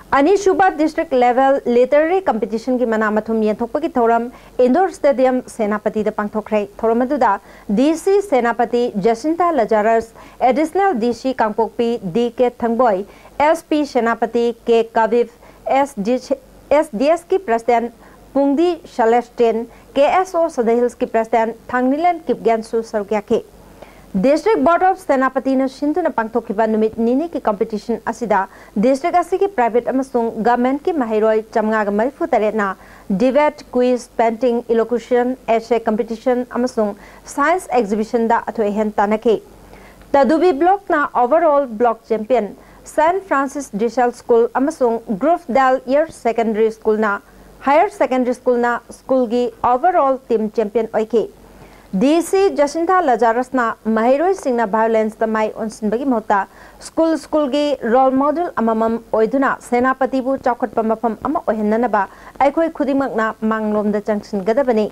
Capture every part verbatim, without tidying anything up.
ꯑꯅꯤꯁꯨꯕ district level literary competition ꯒꯤ ꯃꯅꯥ ꯃꯊꯨꯝ ꯌꯦꯟꯊꯣꯛꯄꯒꯤ ꯊꯧꯔꯝ indoor stadium ꯁꯦꯅꯥꯄꯇꯤꯗ ꯄꯥꯡꯊꯣꯛꯈ꯭ꯔꯦ꯫ ꯊꯧꯔꯝ ꯑꯗꯨꯗ D C Senapati ꯖꯁꯤꯟꯊꯥ ꯂꯖꯥꯔꯁ, additional D C ꯀꯥꯡꯄꯣꯛꯄꯤ D K ꯊꯪꯕꯣꯏ, S P Senapati K ꯀꯕꯤꯕ, S D, S D S ꯀꯤ president ꯄꯨꯡꯗꯤ ꯁꯦꯂꯦꯁꯇꯤꯟ, K S O ꯁꯗ ꯍꯤꯜꯁꯀꯤ president ꯊꯥꯡꯅꯤꯂꯦꯟ ꯀꯤꯞꯒꯦꯟꯁꯨ ꯁꯔꯨꯛ ꯌꯥꯈꯤ꯫ District Board of ꯁꯦꯅꯥꯄꯇꯤꯅ ꯁꯤꯟꯗꯨꯅ ꯄꯥꯡꯊꯣꯛꯈꯤꯕ ꯅꯨꯃꯤꯠ ꯅꯤꯅꯤꯒꯤ competition ꯑꯁꯤꯗ district ꯑꯁꯤꯒꯤ private ꯑꯃꯁꯨꯡ government ꯀꯤ ꯃꯍꯩꯔꯣꯏ ꯆꯥꯃꯉꯥꯒ ꯃꯔꯤꯐꯨ ꯇꯔꯦꯠꯅ debate, quiz, painting, elocution, essay competition ꯑꯃꯁꯨꯡ science exhibition ꯗ ꯑꯊꯣꯏ ꯑꯍꯦꯟ ꯇꯥꯟꯅꯈꯤ꯫ ꯇꯗꯨꯕꯤ block ꯅ overall block champion, Saint Francis de Sales School ꯑꯃꯁꯨꯡ Grovedale Higher Secondary School ꯅ, Higher Secondary School ꯅ school ꯒꯤ overall team champion ꯑꯣꯏꯈꯤ꯫ D C ꯖꯁꯤꯟꯊꯥ ꯂꯖꯥꯔꯁꯅ ꯃꯍꯩꯔꯣꯏꯁꯤꯡꯅ violence ꯇ ꯃꯥꯏ ꯑꯣꯟꯁꯤꯟꯕꯒꯤ ꯃꯍꯨꯠꯇ school, school ꯒꯤ role model ꯑꯃꯃꯝ ꯑꯣꯏꯗꯨꯅ ꯁꯦꯅꯥꯄꯇꯤꯕꯨ ꯆꯥꯎꯈꯠꯄ ꯃꯐꯝ ꯑꯃ ꯑꯣꯏꯍꯟꯅꯅꯕ ꯑꯩꯈꯣꯏ ꯈꯨꯗꯤꯡꯃꯛꯅ ꯃꯥꯡꯂꯣꯝꯗ ꯆꯪꯁꯤꯟꯒꯗꯕꯅꯤ꯫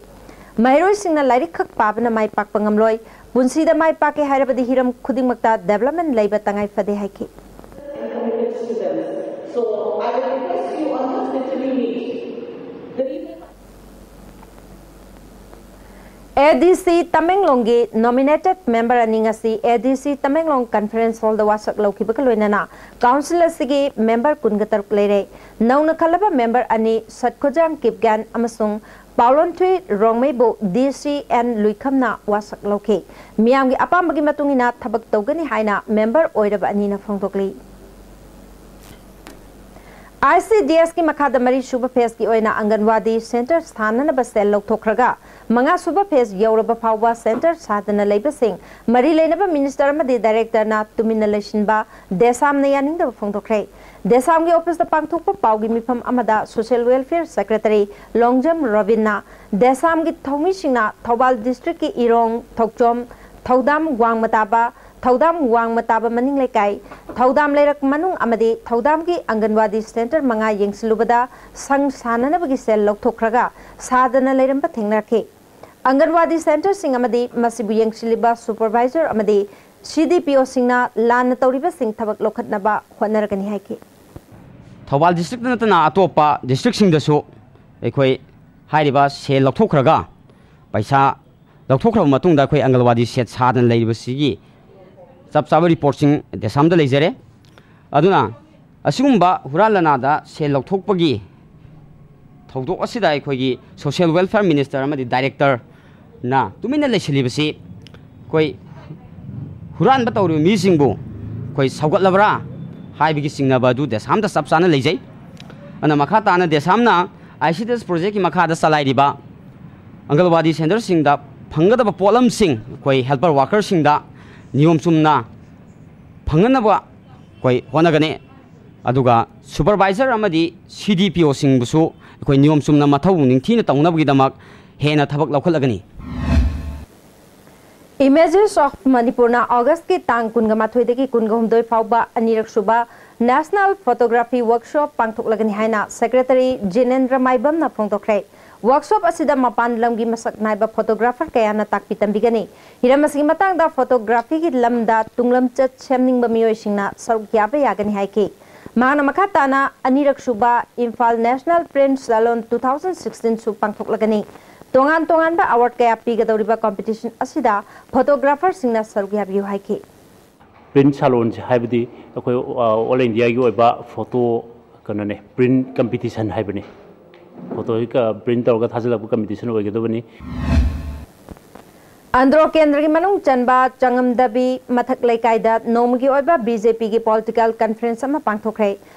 ꯃꯍꯩꯔꯣꯏꯁꯤꯡꯅ ꯂꯥꯏꯔꯤꯛ ꯈꯛ ꯄꯥꯕꯅ ꯃꯥꯏ ꯄꯥꯛꯄ ꯉꯝꯂꯣꯏ꯫ ꯄꯨꯟꯁꯤꯗ ꯃꯥꯏ ꯄꯥꯛꯀꯦ ꯍꯥꯏꯔꯕꯗꯤ ꯍꯤꯔꯝ ꯈꯨꯗꯤꯡꯃꯛꯇ development ꯂꯩꯕ ꯇꯉꯥꯏ ꯐꯗꯦ ꯍꯥꯏꯈꯤ꯫ And committed students. So I will request you on this literary meet. The reason A D C ꯇꯃꯦꯡꯂꯣꯡꯒꯤ nominated member ꯑꯅꯤ ꯉꯁꯤ A D C Tamenglong conference hall ꯗ ꯋꯥꯁꯛ ꯂꯧꯈꯤꯕꯒ ꯂꯣꯏꯅꯅ council ꯑꯁꯤꯒꯤ member ꯀꯨꯟꯒ ꯇꯔꯨꯛ ꯂꯩꯔꯦ꯫ ꯅꯧꯅ ꯈꯜꯂꯕ member ꯑꯅꯤ ꯁꯠꯈꯣꯖꯥꯡ ꯀꯤꯞꯒꯦꯟ ꯑꯃꯁꯨꯡ ꯄꯥꯎꯂꯣꯟꯊꯨꯏ ꯔꯣꯡꯃꯩꯕꯨ D C N ꯂꯨꯏꯈꯝꯅ ꯋꯥꯁꯛ ꯂꯧꯈꯤ꯫ ꯃꯤꯌꯥꯝꯒꯤ ꯑꯄꯥꯝꯕꯒꯤ ꯃꯇꯨꯡ ꯏꯟꯅ ꯊꯕꯛ ꯇꯧꯒꯅꯤ ꯍꯥꯏꯅ member ꯑꯣꯏꯔꯕ ꯑꯅꯤꯅ ꯐꯣꯡꯗꯣꯛꯂꯤ꯫ I C D S ꯀꯤ ꯃꯈꯥꯗ ꯃꯔꯤꯁꯨꯕ phase ꯀꯤ ꯑꯣꯏꯅ ꯑꯪꯒꯟꯋꯥꯗꯤ center ꯁꯥꯅꯅꯕ ꯁꯦꯜ ꯂꯧꯊꯣꯛꯈ꯭ꯔꯒ, ꯃꯉꯥꯁꯨꯕ phase ꯌꯧꯔꯕ ꯐꯥꯎꯕ center ꯁꯥꯗꯅ ꯂꯩꯕꯁꯤꯡ ꯃꯔꯤ ꯂꯩꯅꯕ minister ꯑꯃꯗꯤ director ꯅ ꯇꯨꯃꯤꯟꯅ ꯂꯩꯁꯤꯟꯕ ꯗꯦꯁꯥꯝꯅ ꯌꯥꯅꯤꯡꯗꯕ ꯐꯣꯡꯗꯣꯛꯈ꯭ꯔꯦ꯫ ꯗꯦꯁꯥꯝꯒꯤ office ꯇ ꯄꯥꯡꯊꯣꯛꯄ ꯄꯥꯎꯒꯤ ꯃꯤꯐꯝ ꯑꯃꯗ social welfare secretary Longjam ꯔꯣꯕꯤꯟꯅ ꯗꯦꯁꯥꯝꯒꯤ ꯊꯧꯃꯤꯁꯤꯡꯅ Thoubal district ꯀꯤ ꯏꯔꯣꯡ, ꯊꯣꯛꯆꯣꯝ, ꯊꯧꯗꯥꯝ ꯋꯥꯡꯃ ꯇꯥꯕ, ꯊꯧꯗꯥꯝ ꯋꯥꯡꯃ ꯇꯥꯕ ꯃꯅꯤꯡ ꯂꯩꯀꯥꯏ, ꯊꯧꯗꯥꯝ ꯂꯩꯔꯛ ꯃꯅꯨꯡ ꯑꯃꯗꯤ ꯊꯧꯗꯥꯝꯒꯤ ꯑꯪꯒꯟꯋꯥꯗꯤ center ꯃꯉꯥ ꯌꯦꯡꯁꯤꯜꯂꯨꯕꯗ ꯁꯪ ꯁꯥꯅꯅꯕꯒꯤ ꯁꯦꯜ ꯂꯧꯊꯣꯛꯈ꯭ꯔꯒ ꯁꯥꯗꯅ ꯂꯩꯔꯝꯕ ꯊꯦꯡꯅꯔꯛꯈꯤ꯫ ꯑꯪꯒꯟꯋꯥꯗꯤ centreꯁꯤꯡ ꯑꯃꯗꯤ ꯃꯁꯤꯕꯨ ꯌꯦꯡꯁꯤꯜꯂꯤꯕ supervisor ꯑꯃꯗꯤ C D P Oꯁꯤꯡꯅ ꯂꯥꯟꯅ ꯇꯧꯔꯤꯕꯁꯤꯡ ꯊꯕꯛ ꯂꯧꯈꯠꯅꯕ ꯍꯣꯠꯅꯔꯒꯅꯤ ꯍꯥꯏꯈꯤ꯫ ꯊꯧꯕꯥꯜ ꯗꯤꯁꯇ꯭ꯔꯤꯛꯇ ꯅꯠꯇꯅ ꯑꯇꯣꯞꯄ ꯗꯤꯁꯇ꯭ꯔꯤꯛꯁꯤꯡꯗꯁꯨ ꯑꯩꯈꯣꯏ ꯍꯥꯏꯔꯤꯕ ꯁꯦꯜ ꯂꯧꯊꯣꯛꯈ꯭ꯔꯒ, ꯄꯩꯁꯥ ꯂꯧꯊꯣꯛꯈ꯭ꯔꯕ ꯃꯇꯨꯡꯗ ꯑꯩꯈꯣꯏ ꯑꯪꯒꯜꯋꯥꯗꯤ ꯁꯦꯠ ꯁꯥꯗꯅ ꯂꯩꯔꯤꯕꯁꯤꯒꯤ ꯆꯞ ꯆꯥꯕ ꯔꯤꯄꯣꯔꯠꯁꯤꯡ ꯗꯦꯁꯥꯝꯗ ꯂꯩꯖꯔꯦ꯫ ꯑꯗꯨꯅ ꯑꯁꯤꯒꯨꯝꯕ ꯍꯨꯔꯥꯟ ꯂꯅꯥꯗ ꯁꯦꯜ ꯂꯧꯊꯣꯛꯄꯒꯤ ꯊꯧꯗꯣꯛ ꯑꯁꯤꯗ ꯑꯩꯈꯣꯏꯒꯤ social welfare minister ꯑꯃꯗꯤ directorꯅ ꯇꯨꯃꯤꯟꯅ ꯂꯩꯁꯤꯜꯂꯤꯕꯁꯤ ꯑꯩꯈꯣꯏ ꯍꯨꯔꯥꯟꯕ ꯇꯧꯔꯤꯕ ꯃꯤꯁꯤꯡꯕꯨ ꯑꯩꯈꯣꯏ ꯁꯧꯒꯠꯂꯕ꯭ꯔꯥ ꯍꯥꯏꯕꯒꯤ ꯆꯤꯡꯅꯕ ꯑꯗꯨ ꯗꯦꯁꯥꯝꯗ ꯆꯞ ꯆꯥꯅ ꯂꯩꯖꯩ꯫ ꯑꯗꯨꯅ ꯃꯈꯥ ꯇꯥꯅ ꯗꯦꯁꯥꯝꯅ ICDS projectꯀꯤ ꯃꯈꯥꯗ ꯆꯂꯥꯏꯔꯤꯕ ꯑꯪꯒꯜꯋꯥꯗꯤ centreꯁꯤꯡꯗ ꯐꯪꯒꯗꯕ ꯄꯣꯠꯂꯝꯁꯤꯡ ꯑꯩꯈꯣꯏ helper workerꯁꯤꯡꯗ ꯅꯤꯌꯣꯝ ꯆꯨꯝꯅ ꯐꯪꯍꯟꯅꯕ ꯑꯩꯈꯣꯏ ꯍꯣꯠꯅꯒꯅꯤ꯫ ꯑꯗꯨꯒ supervisor ꯑꯃꯗꯤ CDPOꯁꯤꯡꯕꯨꯁꯨ ꯑꯩꯈꯣꯏ ꯅꯤꯌꯣꯝ ꯆꯨꯝꯅ ꯃꯊꯧ ꯅꯤꯡꯊꯤꯅ ꯇꯧꯅꯕꯒꯤꯗꯃꯛ ꯍꯦꯟꯅ ꯊꯕꯛ ꯂꯧꯈꯠꯂꯒꯅꯤ꯫ Images of Manipurꯅ Augustꯀꯤ ꯇꯥꯡ ꯀꯨꯟꯒ ꯃꯥꯊꯣꯏꯗꯒꯤ ꯀꯨꯟꯒ ꯍꯨꯝꯗꯣꯏ ꯐꯥꯎꯕ ꯑꯅꯤꯔꯛ ꯁꯨꯕ National Photography Workshop ꯄꯥꯡꯊꯣꯛꯂꯒꯅꯤ ꯍꯥꯏꯅ Secretary ꯖꯤꯅꯦꯟꯗ꯭ꯔ ꯃꯥꯏꯕꯝꯅ ꯐꯣꯡꯗꯣꯛꯈ꯭ꯔꯦ꯫ Workshop ꯑꯁꯤꯗ ꯃꯄꯥꯟ ꯂꯝꯒꯤ ꯃꯁꯛ ꯅꯥꯏꯕ photographer ꯀꯌꯥꯅ ꯇꯥꯛꯄꯤ ꯇꯝꯕꯤꯒꯅꯤ꯫ ꯍꯤꯔꯝ ꯑꯁꯤꯒꯤ ꯃꯇꯥꯡꯗ photographyꯒꯤ ꯂꯝꯗ ꯇꯨꯡꯂꯝꯆꯠ ꯁꯦꯝꯅꯤꯡꯕ ꯃꯤꯑꯣꯏꯁꯤꯡꯅ ꯁꯔꯨꯛ ꯌꯥꯕ ꯌꯥꯒꯅꯤ ꯍꯥꯏꯈꯤ꯫ ꯃꯍꯥꯛꯅ ꯃꯈꯥ ꯇꯥꯅ ꯑꯅꯤꯔꯛ ꯁꯨꯕ Imphal National Print Salon two thousand sixteenꯁꯨ ꯄꯥꯡꯊꯣꯛꯂꯒꯅꯤ꯫ ꯇꯣꯉꯥꯟ ꯇꯣꯉꯥꯟꯕ award ꯀꯌꯥ ꯄꯤꯒꯗꯧꯔꯤꯕ competition ꯑꯁꯤꯗ photographerꯁꯤꯡꯅ ꯁꯔꯨꯛ ꯌꯥꯕꯤꯌꯨ ꯍꯥꯏꯈꯤ꯫ Print Salonꯁꯦ ꯍꯥꯏꯕꯗꯤ ꯑꯩꯈꯣꯏ all Indiaꯒꯤ ꯑꯣꯏꯕ photo ꯀꯩꯅꯣꯅꯦ, print competition ꯍꯥꯏꯕꯅꯤ꯫ Photo print ꯇꯧꯔꯒ ꯊꯥꯖꯤꯜꯂꯛꯄ competition ꯑꯣꯏꯒꯗꯕꯅꯤ꯫ ꯑꯟꯗ꯭ꯔꯣ ꯀꯦꯟꯗ꯭ꯔꯒꯤ ꯃꯅꯨꯡ ꯆꯟꯕ ꯆꯉꯝꯗꯕꯤ ꯃꯊꯛ ꯂꯩꯀꯥꯏꯗ ꯅꯣꯡꯃꯒꯤ ꯑꯣꯏꯕ BJPꯒꯤ political conference ꯑꯃ ꯄꯥꯡꯊꯣꯛꯈ꯭ꯔꯦ꯫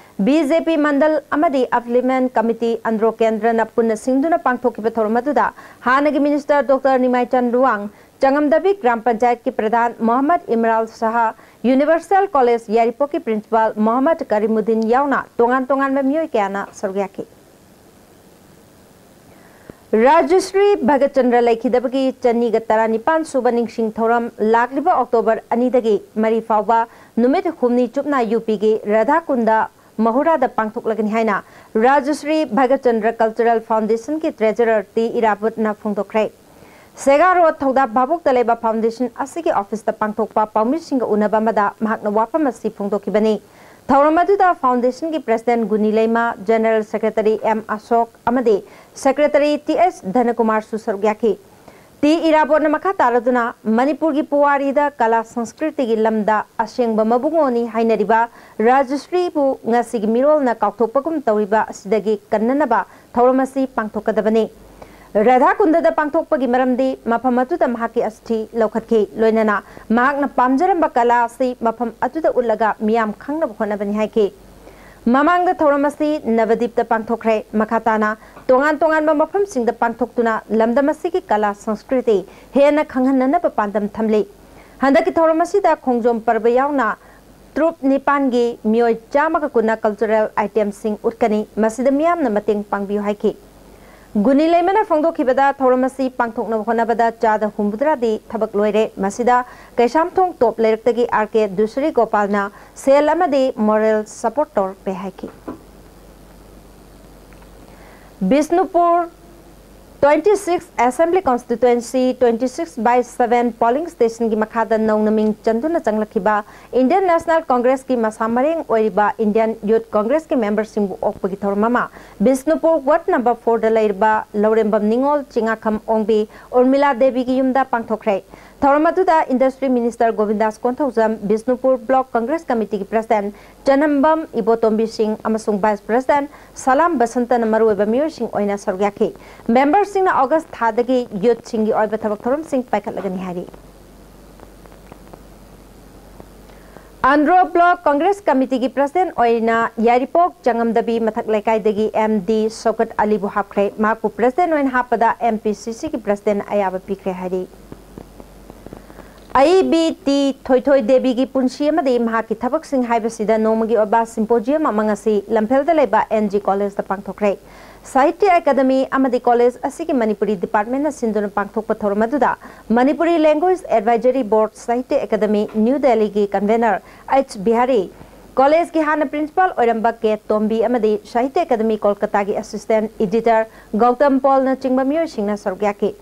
BJP ꯃꯟꯗꯜ ꯑꯃꯗꯤ affluent committee ꯑꯟꯗ꯭ꯔꯣ ꯀꯦꯟꯗ꯭ꯔꯅ ꯄꯨꯟꯅ ꯁꯤꯡꯗꯨꯅ ꯄꯥꯡꯊꯣꯛꯈꯤꯕ ꯊꯧꯔꯝ ꯑꯗꯨꯗ ꯍꯥꯟꯅꯒꯤ minister Doctor ꯅꯤꯃꯥꯏꯆꯟ ꯔꯨꯋꯥꯡ, ꯆꯉꯝꯗꯕꯤ ꯒ꯭ꯔꯥꯝ ꯄꯟꯆꯥꯌꯠꯀꯤ ꯄ꯭ꯔꯙꯥꯟ ꯃꯣꯍꯝꯃꯗ ꯏꯝꯔꯥꯜ ꯁꯍꯥ, Universal College ꯌꯥꯏꯔꯤꯄꯣꯛꯀꯤ principal Mohammad Karimuddin ꯌꯥꯎꯅ ꯇꯣꯉꯥꯟ ꯇꯣꯉꯥꯟꯕ ꯃꯤꯑꯣꯏ ꯀꯌꯥꯅ ꯁꯔꯨꯛ ꯌꯥꯈꯤ꯫ ꯔꯥꯖꯁ꯭ꯔꯤ ꯚꯒꯠꯆꯟꯗ꯭ꯔ ꯂꯩꯈꯤꯗꯕꯒꯤ ꯆꯅꯤꯒ ꯇꯔꯥꯅꯤꯄꯥꯟ ꯁꯨꯕ ꯅꯤꯡꯁꯤꯡ ꯊꯧꯔꯝ ꯂꯥꯛꯂꯤꯕ October ꯑꯅꯤꯗꯒꯤ ꯃꯔꯤ ꯐꯥꯎꯕ ꯅꯨꯃꯤꯠ ꯍꯨꯝꯅꯤ ꯆꯨꯞꯅ UPꯒꯤ ꯔꯥꯙꯥꯀꯨꯟꯗ ꯃꯍꯨꯔꯥꯗ ꯄꯥꯡꯊꯣꯛꯂꯒꯅꯤ ꯍꯥꯏꯅ Rajshri ꯚꯒꯠꯆꯟꯗ꯭ꯔ Cultural Foundationꯒꯤ treasurer T ꯏꯔꯥꯕꯣꯠꯅ ꯐꯣꯡꯗꯣꯛꯈ꯭ꯔꯦ꯫ ꯁꯦꯒꯥ road ꯊꯧꯗꯥ ꯚꯥꯕꯣꯛꯇ ꯂꯩꯕ foundation ꯑꯁꯤꯒꯤ officeꯇ ꯄꯥꯡꯊꯣꯛꯄ ꯄꯥꯎꯃꯤꯁꯤꯡꯒ ꯎꯅꯕ ꯑꯃꯗ ꯃꯍꯥꯛꯅ ꯋꯥꯐꯝ ꯑꯁꯤ ꯐꯣꯡꯗꯣꯛꯈꯤꯕꯅꯤ꯫ ꯊꯧꯔꯝ ꯑꯗꯨꯗ foundation ꯒꯤ president ꯒꯨꯅꯤ ꯂꯩꯃ, general secretary ꯑꯦꯝ ꯑꯁꯣꯛ ꯑꯃꯗꯤ secretary ꯇꯤ ꯑꯦꯁ ꯙꯅꯀꯨꯃꯥꯔꯁꯨ ꯁꯔꯨꯛ ꯌꯥꯈꯤ꯫ ꯇꯤ ꯏꯔꯥꯕꯣꯠꯅ ꯃꯈꯥ ꯇꯥꯔꯗꯨꯅ ꯃꯅꯤꯄꯨꯔꯒꯤ ꯄꯨꯋꯥꯔꯤꯗ ꯀꯂꯥ ꯁꯪꯁꯀ꯭ꯔꯤꯇꯤꯒꯤ ꯂꯝꯗ ꯑꯁꯦꯡꯕ ꯃꯕꯨꯡꯉꯣꯅꯤ ꯍꯥꯏꯅꯔꯤꯕ ꯔꯥꯖꯁ꯭ꯔꯤꯕꯨ ꯉꯁꯤꯒꯤ ꯃꯤꯔꯣꯜꯅ ꯀꯥꯎꯊꯣꯛꯄꯒꯨꯝ ꯇꯧꯔꯤꯕ ꯑꯁꯤꯗꯒꯤ ꯀꯟꯅꯅꯕ ꯊꯧꯔꯝ ꯑꯁꯤ ꯄꯥꯡꯊꯣꯛꯀꯗꯕꯅꯤ꯫ ꯔꯥꯙꯥꯀꯨꯟꯗꯗ ꯄꯥꯡꯊꯣꯛꯄꯒꯤ ꯃꯔꯝꯗꯤ ꯃꯐꯝ ꯑꯗꯨꯗ ꯃꯍꯥꯛꯀꯤ ꯑꯁꯊꯤ ꯂꯧꯈꯠꯈꯤ꯫ ꯂꯣꯏꯅꯅ ꯃꯍꯥꯛꯅ ꯄꯥꯝꯖꯔꯝꯕ ꯀꯂꯥ ꯑꯁꯤ ꯃꯐꯝ ꯑꯗꯨꯗ ꯎꯠꯂꯒ ꯃꯤꯌꯥꯝ ꯈꯪꯅꯕ ꯍꯣꯠꯅꯕꯅꯤ ꯍꯥꯏꯈꯤ꯫ ꯃꯃꯥꯡꯗ ꯊꯧꯔꯝ ꯑꯁꯤ ꯅꯕꯗꯤꯞꯇ ꯄꯥꯡꯊꯣꯛꯈ꯭ꯔꯦ꯫ ꯃꯈꯥ ꯇꯥꯅ ꯇꯣꯉꯥꯟ ꯇꯣꯉꯥꯟꯕ ꯃꯐꯝꯁꯤꯡꯗ ꯄꯥꯡꯊꯣꯛꯇꯨꯅ ꯂꯝꯗꯝ ꯑꯁꯤꯒꯤ ꯀꯂꯥ ꯁꯪꯁꯀ꯭ꯔꯤꯇꯤ ꯍꯦꯟꯅ ꯈꯪꯍꯟꯅꯅꯕ ꯄꯥꯟꯗꯝ ꯊꯝꯂꯤ꯫ ꯍꯟꯗꯛꯀꯤ ꯊꯧꯔꯝ ꯑꯁꯤꯗ ꯈꯣꯡꯖꯣꯝ ꯄꯔꯕ ꯌꯥꯎꯅ ꯇ꯭ꯔꯨꯞ ꯅꯤꯄꯥꯟꯒꯤ ꯃꯤꯑꯣꯏ ꯆꯥꯝꯃꯒ ꯀꯨꯟꯅ cultural item ꯁꯤꯡ ꯎꯠꯀꯅꯤ꯫ ꯃꯁꯤꯗ ꯃꯤꯌꯥꯝꯅ ꯃꯇꯦꯡ ꯄꯥꯡꯕꯤꯌꯨ ꯍꯥꯏꯈꯤ꯫ ꯒꯨꯅꯤ ꯂꯩꯃꯅ ꯐꯣꯡꯗꯣꯛꯈꯤꯕꯗ, ꯊꯧꯔꯝ ꯑꯁꯤ ꯄꯥꯡꯊꯣꯛꯅꯕ ꯍꯣꯠꯅꯕꯗ ꯆꯥꯗ ꯍꯨꯝꯐꯨꯇꯔꯥꯗꯤ ꯊꯕꯛ ꯂꯣꯏꯔꯦ꯫ ꯃꯁꯤꯗ ꯀꯩꯁꯥꯝꯊꯣꯡ ꯇꯣꯞ ꯂꯩꯔꯛꯇꯒꯤ ꯑꯥꯔ ꯀꯦ ꯗꯨꯁꯔꯤ ꯒꯣꯄꯥꯜꯅ ꯁꯦꯜ ꯑꯃꯗꯤ moral support ꯇꯧꯔꯛꯂꯦ ꯍꯥꯏꯈꯤ꯫ Bishnupur twenty six Assembly Constituency twenty six by seven polling station ꯒꯤ ꯃꯈꯥꯗ ꯅꯧꯅ ꯃꯤꯡ ꯆꯟꯗꯨꯅ ꯆꯪꯂꯛꯈꯤꯕ Indian National Congress ꯀꯤ ꯃꯁꯥ ꯃꯔꯦꯡ ꯑꯣꯏꯔꯤꯕ Indian Youth Congress ꯀꯤ member ꯁꯤꯡꯕꯨ ꯑꯣꯛꯄꯒꯤ ꯊꯧꯔꯝ ꯑꯃ ꯕꯤꯁꯅꯨꯄꯨꯔ ward number four ꯗ ꯂꯩꯔꯤꯕ ꯂꯧꯔꯦꯝꯕꯝ ꯅꯤꯉꯣꯜ, ꯆꯤꯉꯥꯈꯝ ꯑꯣꯡꯕꯤ, ꯎꯔꯃꯤꯂꯥ ꯗꯦꯕꯤꯒꯤ ꯌꯨꯝꯗ ꯄꯥꯡꯊꯣꯛꯈ꯭ꯔꯦ꯫ ꯊꯧꯔꯝ ꯑꯗꯨꯗ Industry Minister ꯒꯣꯕꯤꯟꯗꯥꯁ Konthoujam, Bishnupur Block Congress Committee ꯒꯤ President ꯆꯅꯝꯕꯝ ꯏꯕꯣꯇꯣꯝꯕꯤ ꯁꯤꯡ ꯑꯃꯁꯨꯡ Vice President ꯁꯂꯥꯝ ꯕꯁꯟꯇꯅ ꯃꯔꯨꯑꯣꯏꯕ ꯃꯤꯑꯣꯏꯁꯤꯡ ꯑꯣꯏꯅ ꯁꯔꯨꯛ ꯌꯥꯈꯤ꯫ Member ꯁꯤꯡꯅ August ꯊꯥꯗꯒꯤ youth ꯁꯤꯡꯒꯤ ꯑꯣꯏꯕ ꯊꯕꯛ ꯊꯧꯔꯝꯁꯤꯡ ꯄꯥꯏꯈꯠꯂꯒꯅꯤ ꯍꯥꯏꯔꯤ꯫ ꯑꯟꯗ꯭ꯔꯣ Block Congress Committee ꯒꯤ President ꯑꯣꯏꯅ ꯌꯥꯏꯔꯤꯄꯣꯛ ꯆꯉꯝꯗꯕꯤ ꯃꯊꯛ ꯂꯩꯀꯥꯏꯗꯒꯤ ꯑꯦꯝ ꯗꯤ ꯁꯧꯀꯠ ꯑꯂꯤꯕꯨ ꯍꯥꯞꯈ꯭ꯔꯦ꯫ ꯃꯍꯥꯛꯄꯨ President ꯑꯣꯏꯅ ꯍꯥꯞꯄꯗ ꯑꯦꯝ ꯄꯤ ꯁꯤ ꯁꯤ ꯒꯤ President ꯅ ꯑꯌꯥꯕ ꯄꯤꯈ꯭ꯔꯦ ꯍꯥꯏꯔꯤ꯫ ꯑꯏꯕꯤ ꯇꯤ ꯊꯣꯏꯊꯣꯏ ꯗꯦꯕꯤꯒꯤ ꯄꯨꯟꯁꯤ ꯑꯃꯗꯤ ꯃꯍꯥꯛꯀꯤ ꯊꯕꯛꯁꯤꯡ ꯍꯥꯏꯕꯁꯤꯗ ꯅꯣꯡꯃꯒꯤ ꯑꯣꯏꯕ symposium ꯑꯃ ꯉꯁꯤ ꯂꯝꯐꯦꯜꯗ ꯂꯩꯕ ꯑꯦꯟ ꯖꯤ ꯀꯣꯂꯦꯖꯇ ꯄꯥꯡꯊꯣꯛꯈ꯭ꯔꯦ꯫ ꯁꯥꯍꯤꯇ꯭ꯌ ꯑꯦꯀꯥꯗꯃꯤ ꯑꯃꯗꯤ ꯀꯣꯂꯦꯖ ꯑꯁꯤꯒꯤ ꯃꯅꯤꯄꯨꯔꯤ department ꯅ ꯁꯤꯟꯗꯨꯅ ꯄꯥꯡꯊꯣꯛꯄ ꯊꯧꯔꯝ ꯑꯗꯨꯗ Manipuri Language Advisory Board, Sahitya Akademi new ꯗꯦꯜꯂꯤꯒꯤ convener ꯑꯩꯆ ꯕꯤꯍꯥꯔꯤ, ꯀꯣꯂꯦꯖꯀꯤ ꯍꯥꯟꯅ principal ꯑꯣꯏꯔꯝꯕ ꯀꯦ ꯇꯣꯝꯕꯤ ꯑꯃꯗꯤ ꯁꯥꯍꯤꯇ꯭ꯌ ꯑꯦꯀꯥꯗꯃꯤ ꯀꯣꯜꯀꯇꯥꯒꯤ assistant editor ꯒꯧꯇꯝ ꯄꯣꯜꯅꯆꯤꯡꯕ ꯃꯤꯑꯣꯏꯁꯤꯡꯅ ꯁꯔꯨꯛ ꯌꯥꯈꯤ꯫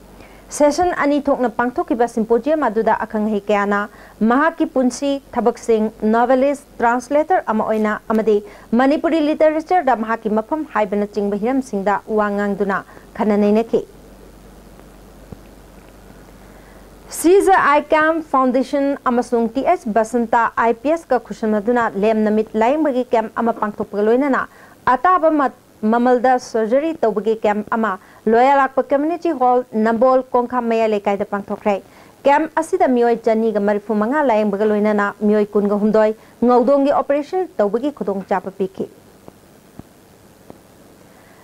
Session ꯑꯅꯤ ꯊꯣꯛꯅ ꯄꯥꯡꯊꯣꯛꯈꯤꯕ symposium ꯑꯗꯨꯗ ꯑꯈꯪ ꯑꯍꯩ ꯀꯌꯥꯅ ꯃꯍꯥꯛꯀꯤ ꯄꯨꯟꯁꯤ, ꯊꯕꯛꯁꯤꯡ, novelist, translator ꯑꯃ ꯑꯣꯏꯅ ꯑꯃꯗꯤ ꯃꯅꯤꯄꯨꯔꯤ literature ꯗ ꯃꯍꯥꯛꯀꯤ ꯃꯐꯝ ꯍꯥꯏꯕꯅꯆꯤꯡꯕ ꯍꯤꯔꯝꯁꯤꯡꯗ ꯋꯥ ꯉꯥꯡꯗꯨꯅ ꯈꯟꯅ ꯅꯩꯅꯈꯤ꯫ ꯁꯤꯖ ꯑꯥꯏ ꯀꯦꯝ ꯐꯥꯎꯟꯗꯦꯁꯟ ꯑꯃꯁꯨꯡ T H Basanta I P ꯑꯦꯁꯀ ꯈꯨꯠꯁꯝꯅꯗꯨꯅ ꯂꯦꯝꯅ ꯃꯤꯠ ꯂꯥꯌꯦꯡꯕꯒꯤ ꯀꯦꯝꯞ ꯑꯃ ꯄꯥꯡꯊꯣꯛꯄꯒ ꯂꯣꯏꯅꯅ ꯑꯇꯥꯕ ꯃ-, ꯃꯃꯜꯗ surgery ꯇꯧꯕꯒꯤ ꯀꯦꯝꯞ ꯑꯃ ꯂꯣꯌꯥꯂꯥꯛꯄ community hall, ꯅꯝꯕꯣꯜ, ꯀꯣꯡꯈꯥꯝ ꯃꯌꯥꯏ ꯂꯩꯀꯥꯏꯗ ꯄꯥꯡꯊꯣꯛꯈ꯭ꯔꯦ꯫ ꯀꯦꯝꯞ ꯑꯁꯤꯗ ꯃꯤꯑꯣꯏ ꯆꯅꯤꯒ ꯃꯔꯤꯐꯨ ꯃꯉꯥ ꯂꯥꯌꯦꯡꯕꯒ ꯂꯣꯏꯅꯅ ꯃꯤꯑꯣꯏ ꯀꯨꯟꯒ ꯍꯨꯝꯗꯣꯏ ꯉꯧꯗꯣꯡꯒꯤ operation ꯇꯧꯕꯒꯤ ꯈꯨꯗꯣꯡꯆꯥꯕ ꯄꯤꯈꯤ꯫